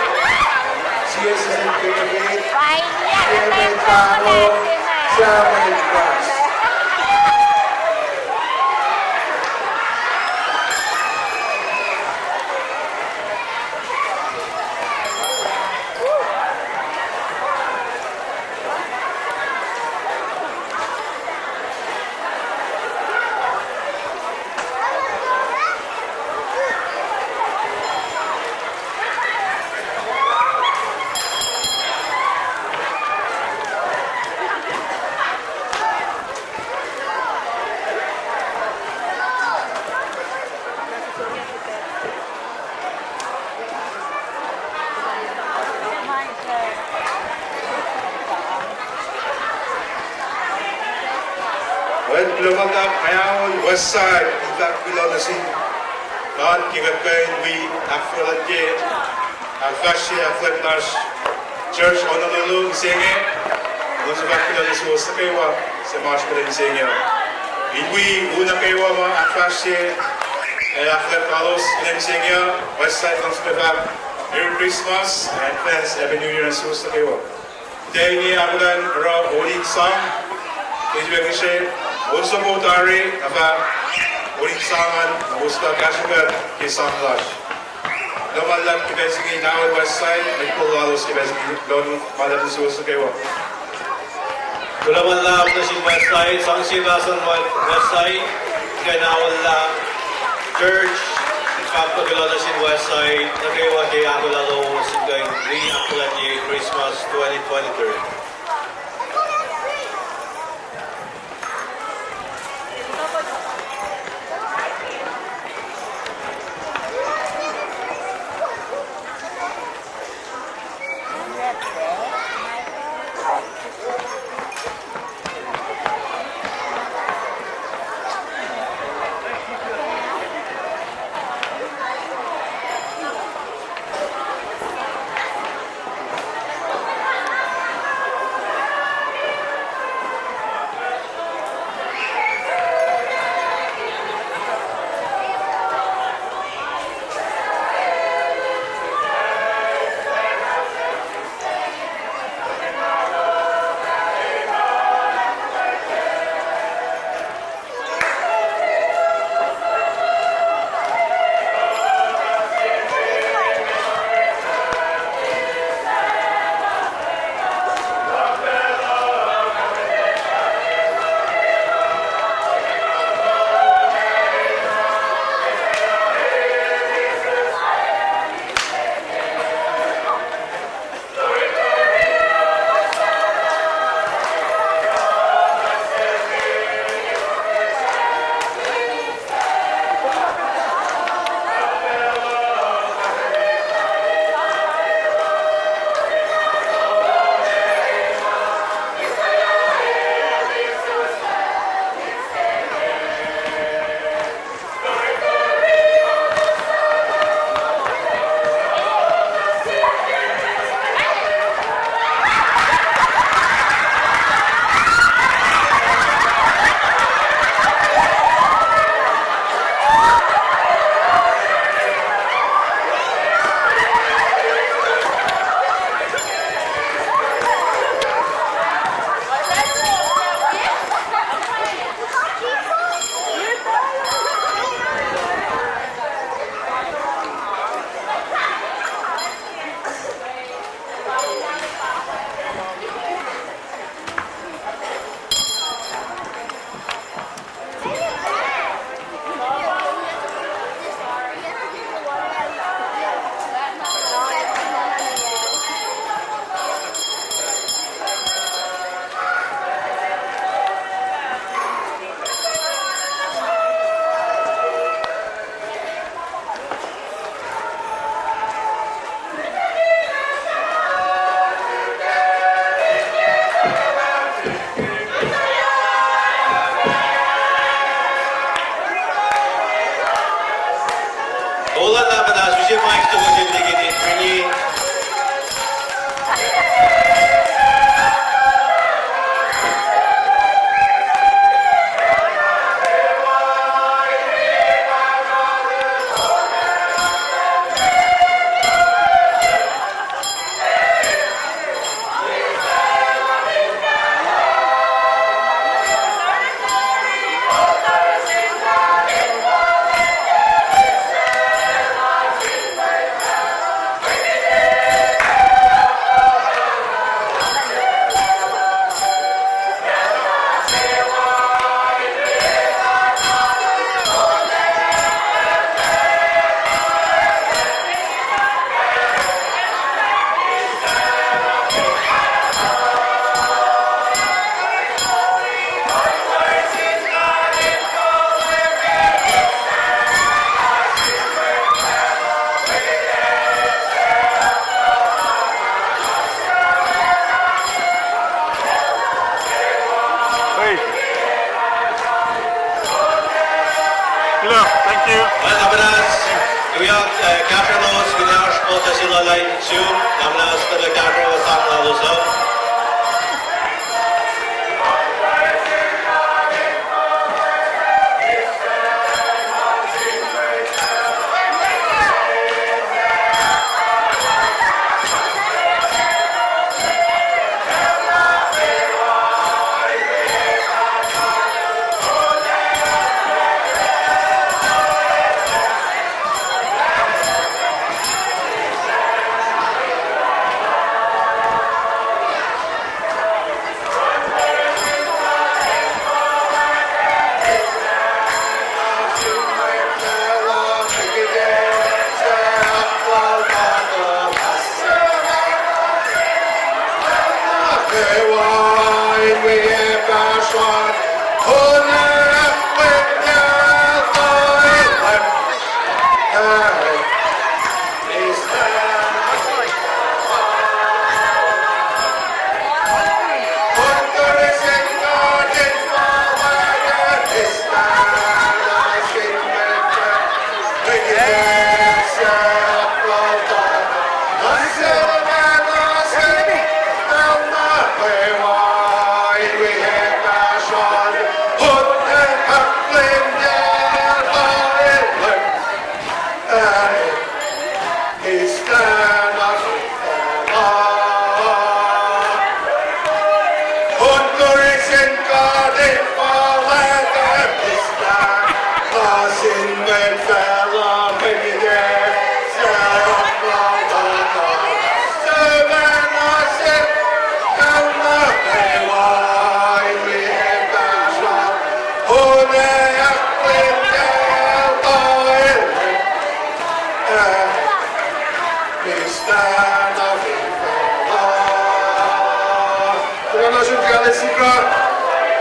sie sisken, sie met, Samuel Klas. Mwet kuloh ma luhlahp, West Side, in fahk kuloh nuh sin God ke kuht kuh in wi ahkfuhlwactye, ahkfahsrye ahkfuhlwact lasr church Honolulu mihsenge. Nga fahk kuloh nuh suwos nuh kwewa suc ma oasr kuht mihsenge uh. In wi u nuh kwewa ma ahkfahsrye ac ahkfuhlwact lalos kuht mihsenge uh, West Side, nga fahk Merry Christmas and advance Happy New Year nuh suwos nuh kwewa. Kuht inge ahkolah in oruh oning sang, ke srihpac ngihsre on soko tari, na fah oning sang an, na kowos kuh kahsruh kuht ke sang lasr. Kuloh ma luhlahp ke pacl se inge, na West Side, mwet kol lalos ke pacl se inge, kuloh ma luhlahp nuh suwos nuh kwewa. Kuloh ma luhlahp nuh sin West Side, sang sie pahsan West Side, kuh na olah church, fahk kuloh nuh sin West Side nuh kwewa ke ahkolah lowos in kuh in wi ahkfuhlwactye Christmas twenty twenty-three. Olah na pacna use mic toko sel likini. Sum, na muhnahs nuh ke kahsruh sang lalos uh.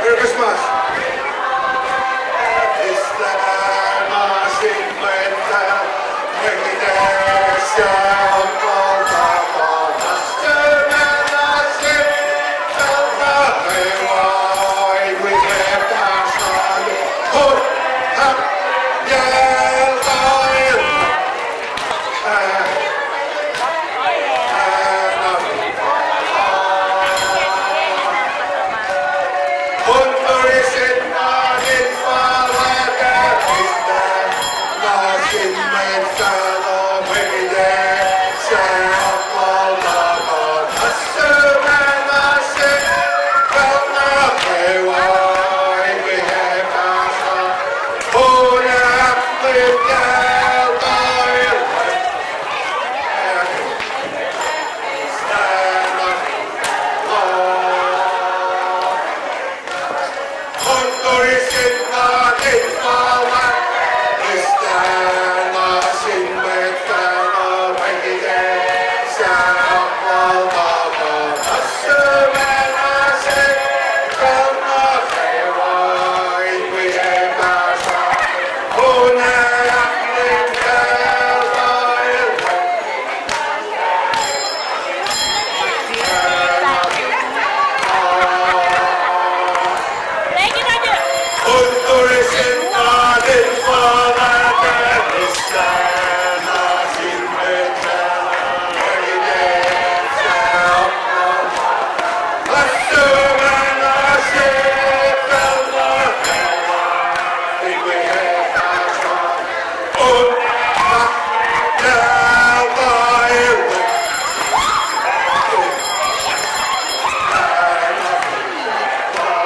Merry Christmas.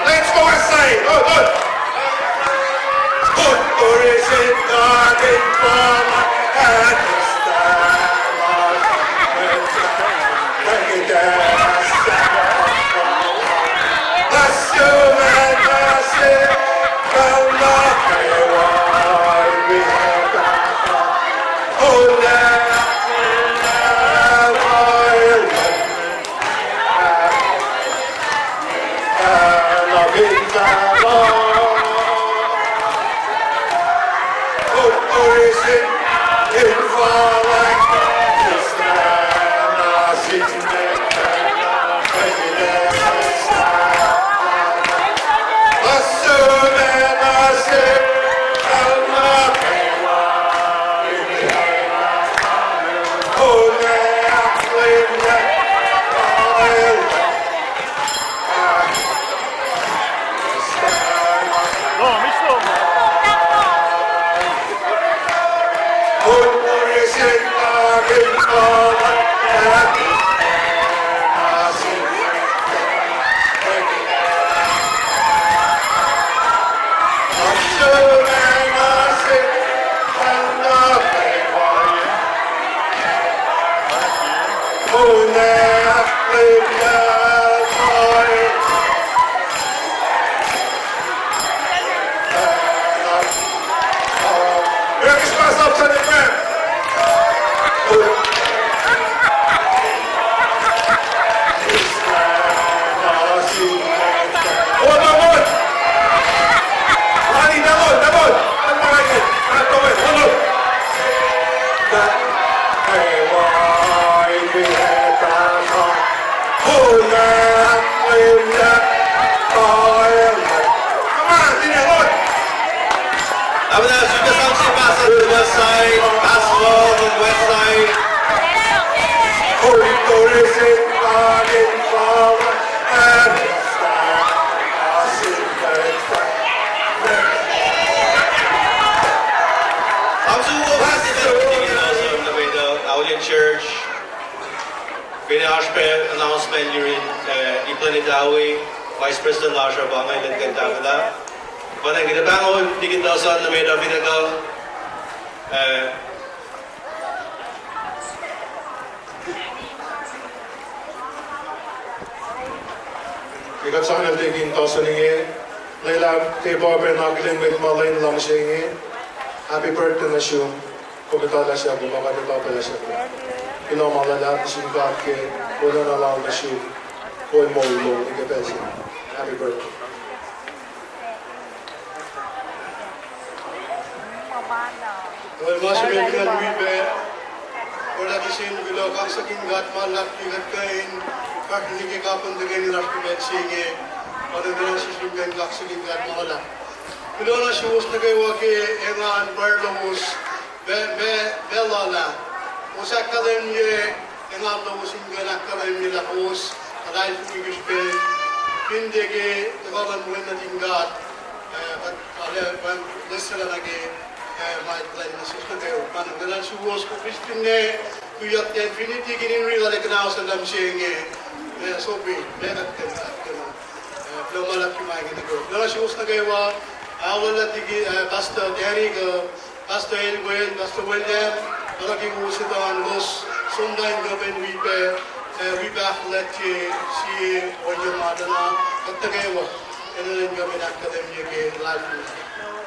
Let's go, Westside. Good, good. Merry Christmas, Upton and Brand! Come on, sing it, Lord. Amen. Suka sang si pastor West Side, pastor West Side. Aulian Church. Finne oasr pac announcement yurin, eh, Iplen Itawi, Vice President lasr uh, pa inge lwen kuh in tahfwelah. Pa inge kuht pahngon Tikin Dawson nuh met uh finne kuh, eh, Ke kuht sang nuh Tikin Dawson inge, lwelah ke pa pacna akihlen mwet ma lwen luhngse inge, happy birthday nuh sum, kom etuh lah sahp ma kuht etuh pac lah sahp. Kuloh ma luhlahp nuh sin God ke wolacna lal nuh sum, kol moul lom nuh ke pacl se. Happy birthday. Oruh ma se met in wi pac, oruh kihsen kuloh, kaksakin God ma luhlahp ke kuht kuh in fahsrweni ke kapihn tuhkweni lasr ke pacl se inge, oruh kuloh nuh sesr in kuh in kaksakin God ma luhlahp. Kuloh nuh suwos nuh kwewa ke engan pwacr lowos, ma, ma, ma lula. Kowos ahkkahlwemye engan lowos in kuh in ahkkahlwemye lah kowos luhlahlfongi ke srihpen fin tiac ke tuhkuh luhn wen nuhtin God, eh, kuht arlac, kuht lihksreni nuh ke, eh, ma kuhlwacng nuh sesr nuh kwewa. Pa inge kuloh nuh suwos, kowos finne tuyak ten finne tikin in ri lal ekunaus luhn luhngse inge, eh, sopwe, ma kuht kuh in, kuh in, eh, kuloh ma luhlahp ke ma inge nuh kwewa. Kuloh nuh suwos nuh kwewa, aolwelah Tikin, eh, Pastor Danny, kuh Pastor Elwell, Pastor William, oruh ke kowos etuh an kowos som na in kuh pac in wi pac, eh, wi pac ahkfuhlwactye sie ohiyac ma tuh na kuht nuh kwewa enenuh in kuh pac in ahkkahlwemye ke luhlahlfongi.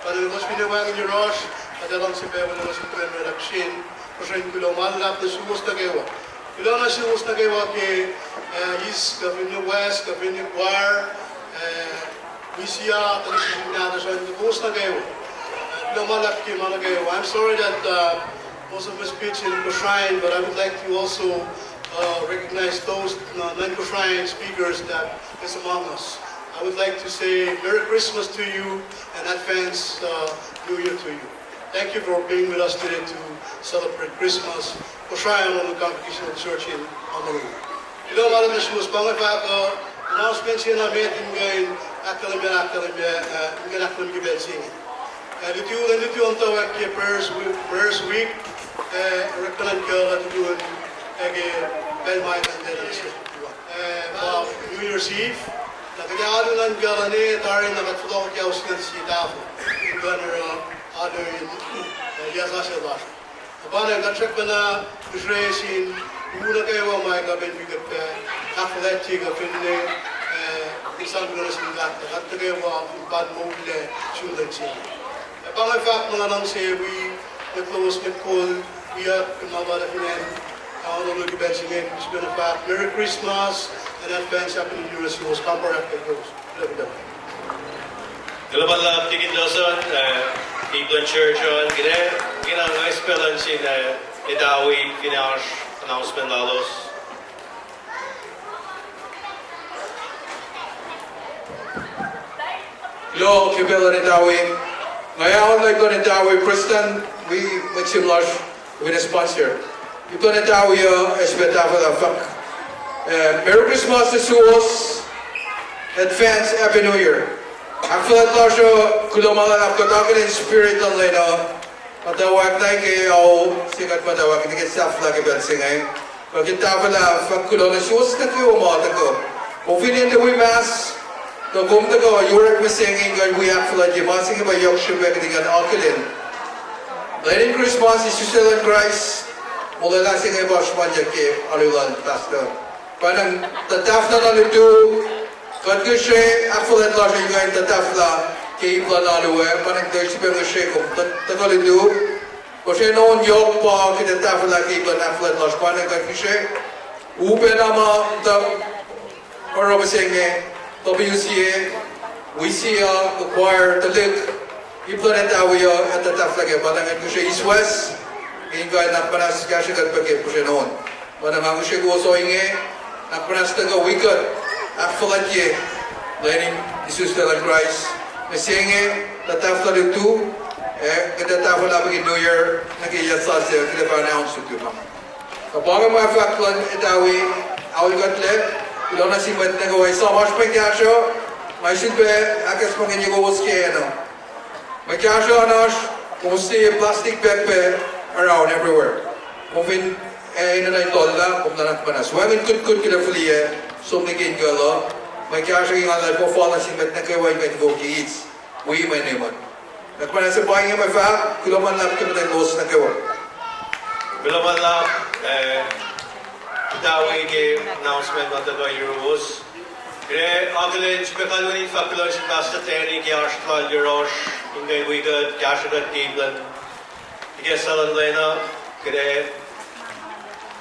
Pa inge kowos finne wacngihn yohrohsr, kuht ac luhngse pac wacngihn kowos in kuh in oraclah kihsen, kihsen kuloh ma luhlahp nuh suwos nuh kwewa. Kuloh nuh suwos nuh kwewa ke, eh, east, kuh finne west, kuh finne choir, eh, Misia, tuhlihk srihsrihk nahtuhsr an, kowos nuh kwewa. Kuloh ma luhlahp ke ma nuh kwewa. I'm sorry that, uh, most of my speech in Kosrae, but I would like to also, uh, recognize those, uh, non-Kosrae speakers that is among us. I would like to say Merry Christmas to you and advance, uh, New Year to you. Thank you for being with us today to celebrate Christmas. Kosrae Honolulu Congregational Church in Honolulu. Kuloh ma luhlahp nuh suwos. Pa inge fahk, uh, announcement se na met in kuh in ahkkahlwemye, ahkkahlwemye, uh, in kuh in ahkkahlwemye ke pacl se inge. Uh, luti, luti on tawak ke prayers week, prayers week, uh, orekma in kuh in luti on, uh, ke pacl ma kuht in kuh in, uh, pa New Year's Eve. Na kuht ac alu nuh in kuh in, uh, tari na kuht fohlohk ke ausin sie tahfuh in kuh in oruh alu in, uh, yac sasuc lasr. Na pa inge kuht srackpacna mihsre sin u nuh kwewa ma kuh pac in wi kuht pac ahkfuhlwactye kuh finne, uh, in sang kuloh nuh sin God, kuht nuh kwewa in pan moullac sun lwen se. Ac pa inge fahk ma nga luhngse wi mwet lowos, mwet kol, wiyuck, kuh ma luhlahp fin acn Honolulu ke pacl se inge, sifacna fahk Merry Christmas and advance Happy New Year nuh suwos, kampare ahkkweye kowos. Kuloh ma luhlahp Tikin Dawson, uh, Iplen Church an, kena, kena nga sifacna luhngse, uh, Itawi, kena oasr announcement lalos. Kuloh ke pacl luhn Itawi. Nga ac aollah Iplen Itawi, prestuhn wi mwet sim lasr, wi sponsor. Iplen Itawi uh, ac sifacna tahfwelah fahk, uh, Merry Christmas nuh suwos, advance Happy New Year. Ahkfuhlwact lasr uh, kuloh ma luhlahp, kuht akihlen spirit luhn lwen uh. Muhtwacwacack na ke ao se kuht muhtwacwacack nuh ke sahflah ke pacl se inge. Kuht tahfwelah fahk kuloh nuh suwos nuh kwewa ma tuhkuh. Kom fin tiac wi mask, tuh kom tuhkuh yurak mihsenge in kuh in wi ahkfuhlwactye ma se inge, pa yohk srihpac kuht in kuh in akihlen lwen in Christmas, isuslac luhn Kraist. Molwelah se inge pa sruhmuhnyuck ke alu lal Pastor. Pwacnwacng tuhtahflah na lutu, kuht ngihsre ahkfuhlwact lasr in kuh in tuhtahflah ke ip luhn alu ah, pwacnwacng tuh sifilpac ngihsre kom tuhkuh lutu. Kosracna on yohk pa ke tuhtahflah ke ip luhn ahkfuhlwact lasr, pwacnwacng kuht ngihsre. Upac na ma tuh oruh mihsenge, W C A, wi sie, kuh choir, tuhlihk, ip luhn etawi uh, ac tuhtahflah kac, pwacnwacng kuht ngihsre east west, in kuh in ahkmuhnahs kahsruh kuht pac ke puhsren on. Pwacnwacng nga ngihsre kowos ohinge, ahkmuhnahs tuhkuh wi kuht, ahkfuhlwactye lwen in isuslac luhn Kraist. Mihsenge, tuhtahflah lutu, ac kuht ac tahfwelah pac ke New Year, nuh ke yac sasuc, kuht ac fah announce lutu ma. Na pa inge ma fahk luhn etawi, aol kuhtlac, kuloh nuh sin mwet nuh kwewa, esam oasr mwe kahsruh, nga sifilpac ahkacsmakihnye kowos ke acn uh. Mwe kahsruh an oasr, kowos liye plastic bag pac around everywhere. Kom fin, eh, enenuh in tollah, kom nuhnak muhnahs. Wacngihn kutkut kuht ac fihliyac, som nuh ke inkucl uh. Mwe kahsruh ke nga luhlahlfongi nuh sin mwet nuh kwewa in kuh in fokoko eats. Wi mwe nimet. Nuhnak muhnahs, pa inge mwe fahk, kuloh ma luhlahp ke muhtwacn kowos nuh kwewa. Kuloh ma luhlahp, eh, etawi ke announcement ma tuhkuh yuruwos. Kuht akihlen sifilpac kalweni in fahk kuloh nuh sin Pastor Terry ke oasr lal yohrohsr, in kuh in wi kuht, kahsruh kuht ke ip luhn ikacslah luhn lwen uh, kuht ac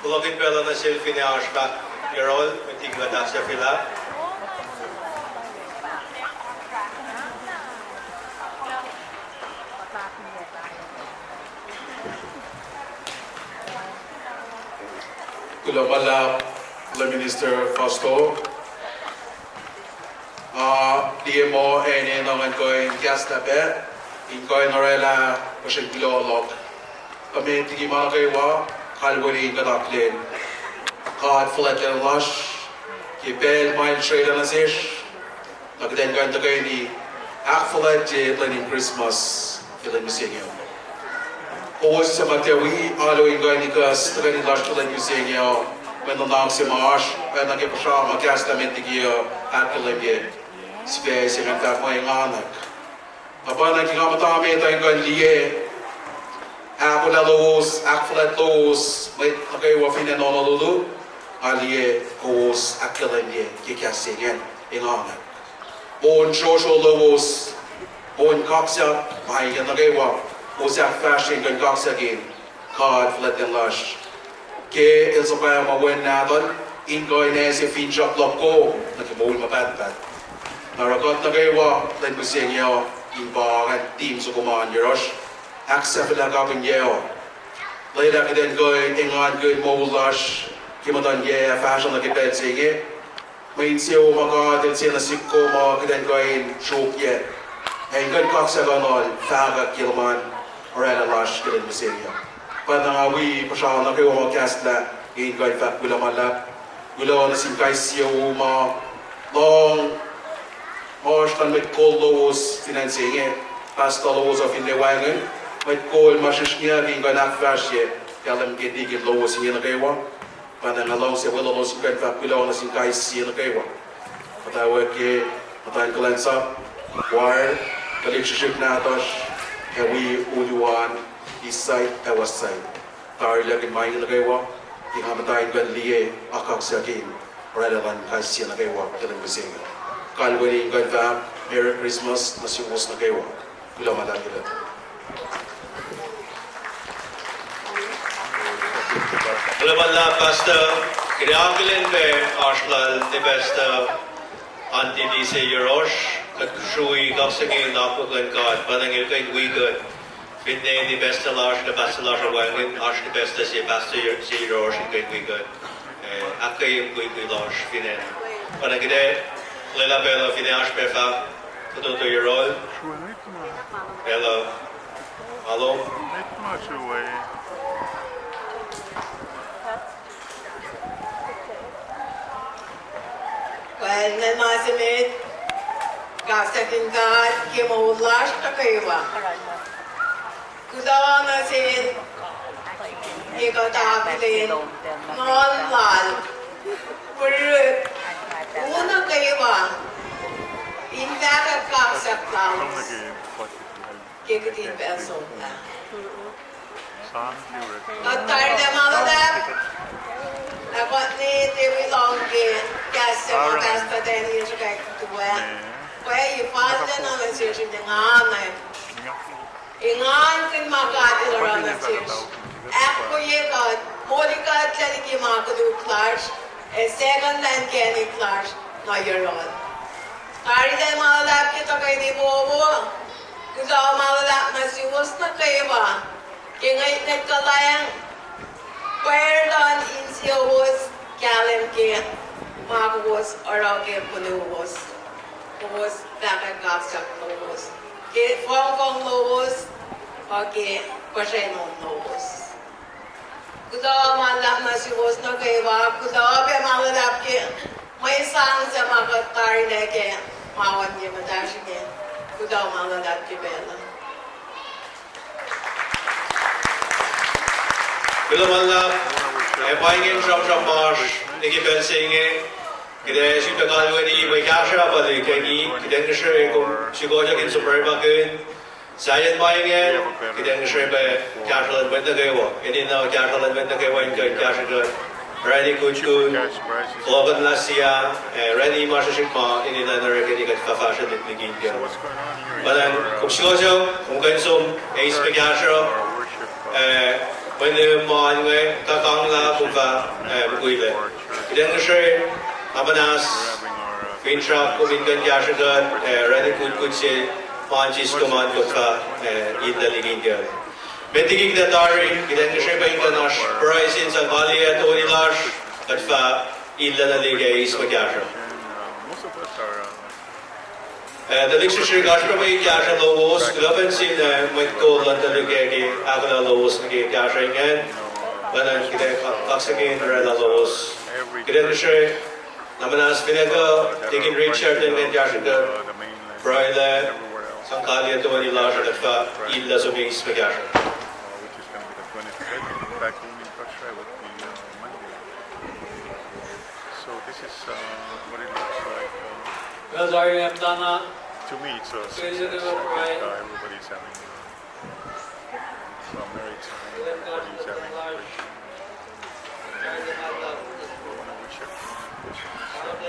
puhlakihn pacl uh nuh sel finne oasr fahk yohrohl, met liki kuht ahksahfyelah. Kuloh ma luhlahp, Minister Fausto. Nga liye muh enenuh ngan kuh in kahslah pac, in kuh in orwaclah puhsren kuloh luhk. Kuh met liki ma nuh kwewa, kalweni in kuht akihlen God fuhlwactlacna lasr ke pacl ma El srwaclah nuh sesr, na kuht in kuh in tuhkweni ahkfuhlwactye lwen in Christmas ke lwen mihsenge uh. Kowos suc ma tiac wi alu in kuh in ikacs tuhkweni lasr ke lwen mihsenge uh, mwe nuhnak se ma oasr oacna ke puhsra ma kahslah met liki uh, ahkkahlwemye, sifac se ingacn fahk muh enganwack. Na pwacnwacng ke nga muhta met uh in kuh in liye ahkolah lowos, ahkfuhlwact lowos, mwet nuh kwewa fin acn Honolulu, nga liye kowos ahkkahlwemye ke kahs se ingacn, enganwack. On srosro lowos, on kaksak ma inge nuh kwewa, kowos ahkfahsrye in kuh in kaksakin God fuhlwactlacna lasr ke El suhpwacma Wen Nahtuhl in kuh in ase finsrak luhk kom nuh ke moul ma pahtpaht. Na oruh kuht nuh kwewa lwen mihsenge uh in pa ngan theme soko ma yohrohsr, ahksahfyelah kapihn yac uh. Lwelah kuht in kuh in engankihn moul lasr ke muhtuhn yac ah fahsruh nuh ke pacl se inge. Mwe insewowo ma God El sie nuh sihk kom uh, kuht in kuh in sruokyac, ac in kuh in kaksakihnuhl fahkwack ke luhman orwaclah lasr ke lwen mihsenge uh. Pwacnwacng nga wi puhsra nuh kwewa ma kahslah in kuh in fahk kuloh ma luhlahp. Kuloh nuh sin kais sie u ma lohng, ma oasr luhn mwet kol lowos fin acn se inge, pastor lowos uh finne wacngihn, mwet kol ma srihsrngiyuck in kuh in ahkfahsrye, kahlwem ke deacon lowos inge nuh kwewa. Pwacnwacng nga luhngse weluhlos in kuh in fahk kuloh nuh sin kais sie nuh kwewa. Muhtwacwacack ke muhtwacn kuhlwacnsap, choir, tuhlihk srihsrihk nahtuhsr, ac wi uluan East Side ac West Side. Tarilac ke ma inge nuh kwewa, ke nga muhta in kuh in liye akaksakihn orwaclah luhn kais sie nuh kwewa ke lwen mihsenge. Kalweni in kuh in fahk Merry Christmas nuh suwos nuh kwewa. Kuloh ma luhlahp. Kuloh ma luhlahp, Pastor. Kuht akihlen pac oasr lal ne Pastor Andy Lise yohrohsr, kuht srui kaksakihn akwuck luhn God, pwacnwacng El kuh in wi kuht. Finne ne Pastor lasr, kuh Pastor lasr uh wacngihn, oasr ne Pastor se, Pastor se yohrohsr in kuh in wi kuht. Eh, ahkkweye mukwikwi lasr fin acn. Pwacnwacng kuht ac lwelah pacl uh finne oasr pac fahk fototo yohrohl. Pacl uh ma lom. Pwacnwacng ma se met, kaksakihn God ke moul lasr nuh kwewa. Kuloh nuh sel, ke kuht akihlen nguhn lal, pihrihk, u nuh kwewa, in fahkwack kaksak lalos ke kihtin pacl somlah. Kuht tari ma luhlahp, ac kuht ne tewi lohng ke kahs se ma Pastor Danny el sruhkwack tuwe. Pwacye, fal lwen nuh sesr in engan, engankihn ma God El oruh nuh sesr. Ahkwoye kuht, moli kuht liki ma koluk lasr, ac second lwen kacnek lasr nuh yohrohl. Tari ma luhlahp ke tuhkweni wowo, kuloh ma luhlahp nuh suwos nuh kwewa. Ke ngwetngwet kuhlwacng, pwacr luhn insiyowos kahlwem ke ma kowos oruh ke kunuwos. Kowos fahkwack kaksak lowos ke fongfong lowos, kuh ke puhsrwacn lowos. Kuloh ma luhlahp nuh suwos nuh kwewa, kuloh pac ma luhlahp ke mwe sang se ma kuht tarilac ke ma oan ye muhtahsr inge. Kuloh ma luhlahp ke pacl uh. Kuloh ma luhlahp, ac pa ingacn sramsram lasr nuh ke pacl se inge. Kuht ac sifilpac kalweni mwe kahsruh pa liki kuht in ngihsre kom sukokyak in som orekmakihn sahyacn ma inge. Kuht in ngihsre pac kahsruh luhn mwet nuh kwewa, enenuh kahsruh luhn mwet nuh kwewa in kuh in kahsrwe kuht orani kutkut, fohlohkohnlah siyah, ac orani ma srihsrihk ma enenuh in orekeni kuht fah fahsrwelihk liki inge. Pwacnwacng kom sukokyak, kom kuh in som eis mwe kahsruh, ac mwe nihm ma inge kuh kanglah kom fah, ac mukwilac. Kuht in ngihsre, na muhnahs, finsrak kom in kuh in kahsrwe kuht, ac orani kutkut se, ma in siskom an kuht fah, ac illac liki inge. Met liki kuht tari, kuht in ngihsre pac in kuh in oasr pruhe sin sang kaliyac toeni lasr, kuht fah illac nuh liki ac eis mwe kahsruh. Ac tuhlihk srihsrihk, oasr pac mwe kahsruh lowos, kuloh pac nuh sin mwet kol luhn tuhlihk ac ke ahkolah lowos nuh ke kahsruh ingacn. Pwacnwacng kuht ac kaksakihn orwaclah lowos. Kuht in ngihsre, na muhnahs finne kuh Deacon Richard in kuh in kahsrwe kuht pruhe, sang kaliyac toeni lasr, ac kuht fah illac som eis mwe kahsruh. So this is, uh, what it looks like. Uh, Well, sorry, I'm done. To me, it's a success. I think, uh, everybody's having, uh, a merry time. Everybody's having a great time. And, uh, I wanna wish everyone a Christmas, uh,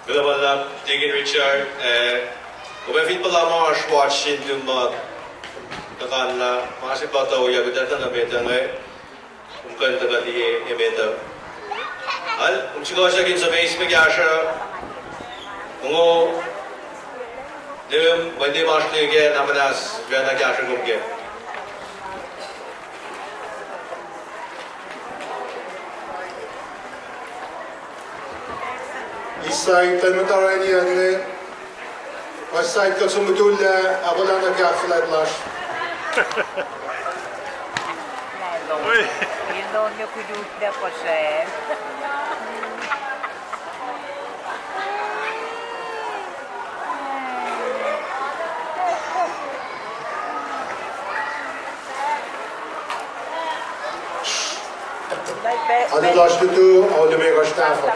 Kuloh ma luhlahp, Deacon Richard, eh, kom fin puhla ma oasr watch sin tum ma tuhkanlah, ma se pa tuyak kuht etuh nuh met uh inge, kom kuh in tuhkuh liye emet uh. Al, kom sukokyak in som eis mwe kahsruh, mongo, nihm, mwe nihm oasr nuh ke, na muhnahs, pacna kahsruh kom ke. East Side, tamuhlwel Tarani, West Side, kuht som mutullac, ahkolah nuh ke ahkfuhlwact lasr. Anu lasr tutu, alu me kasr tahfuh.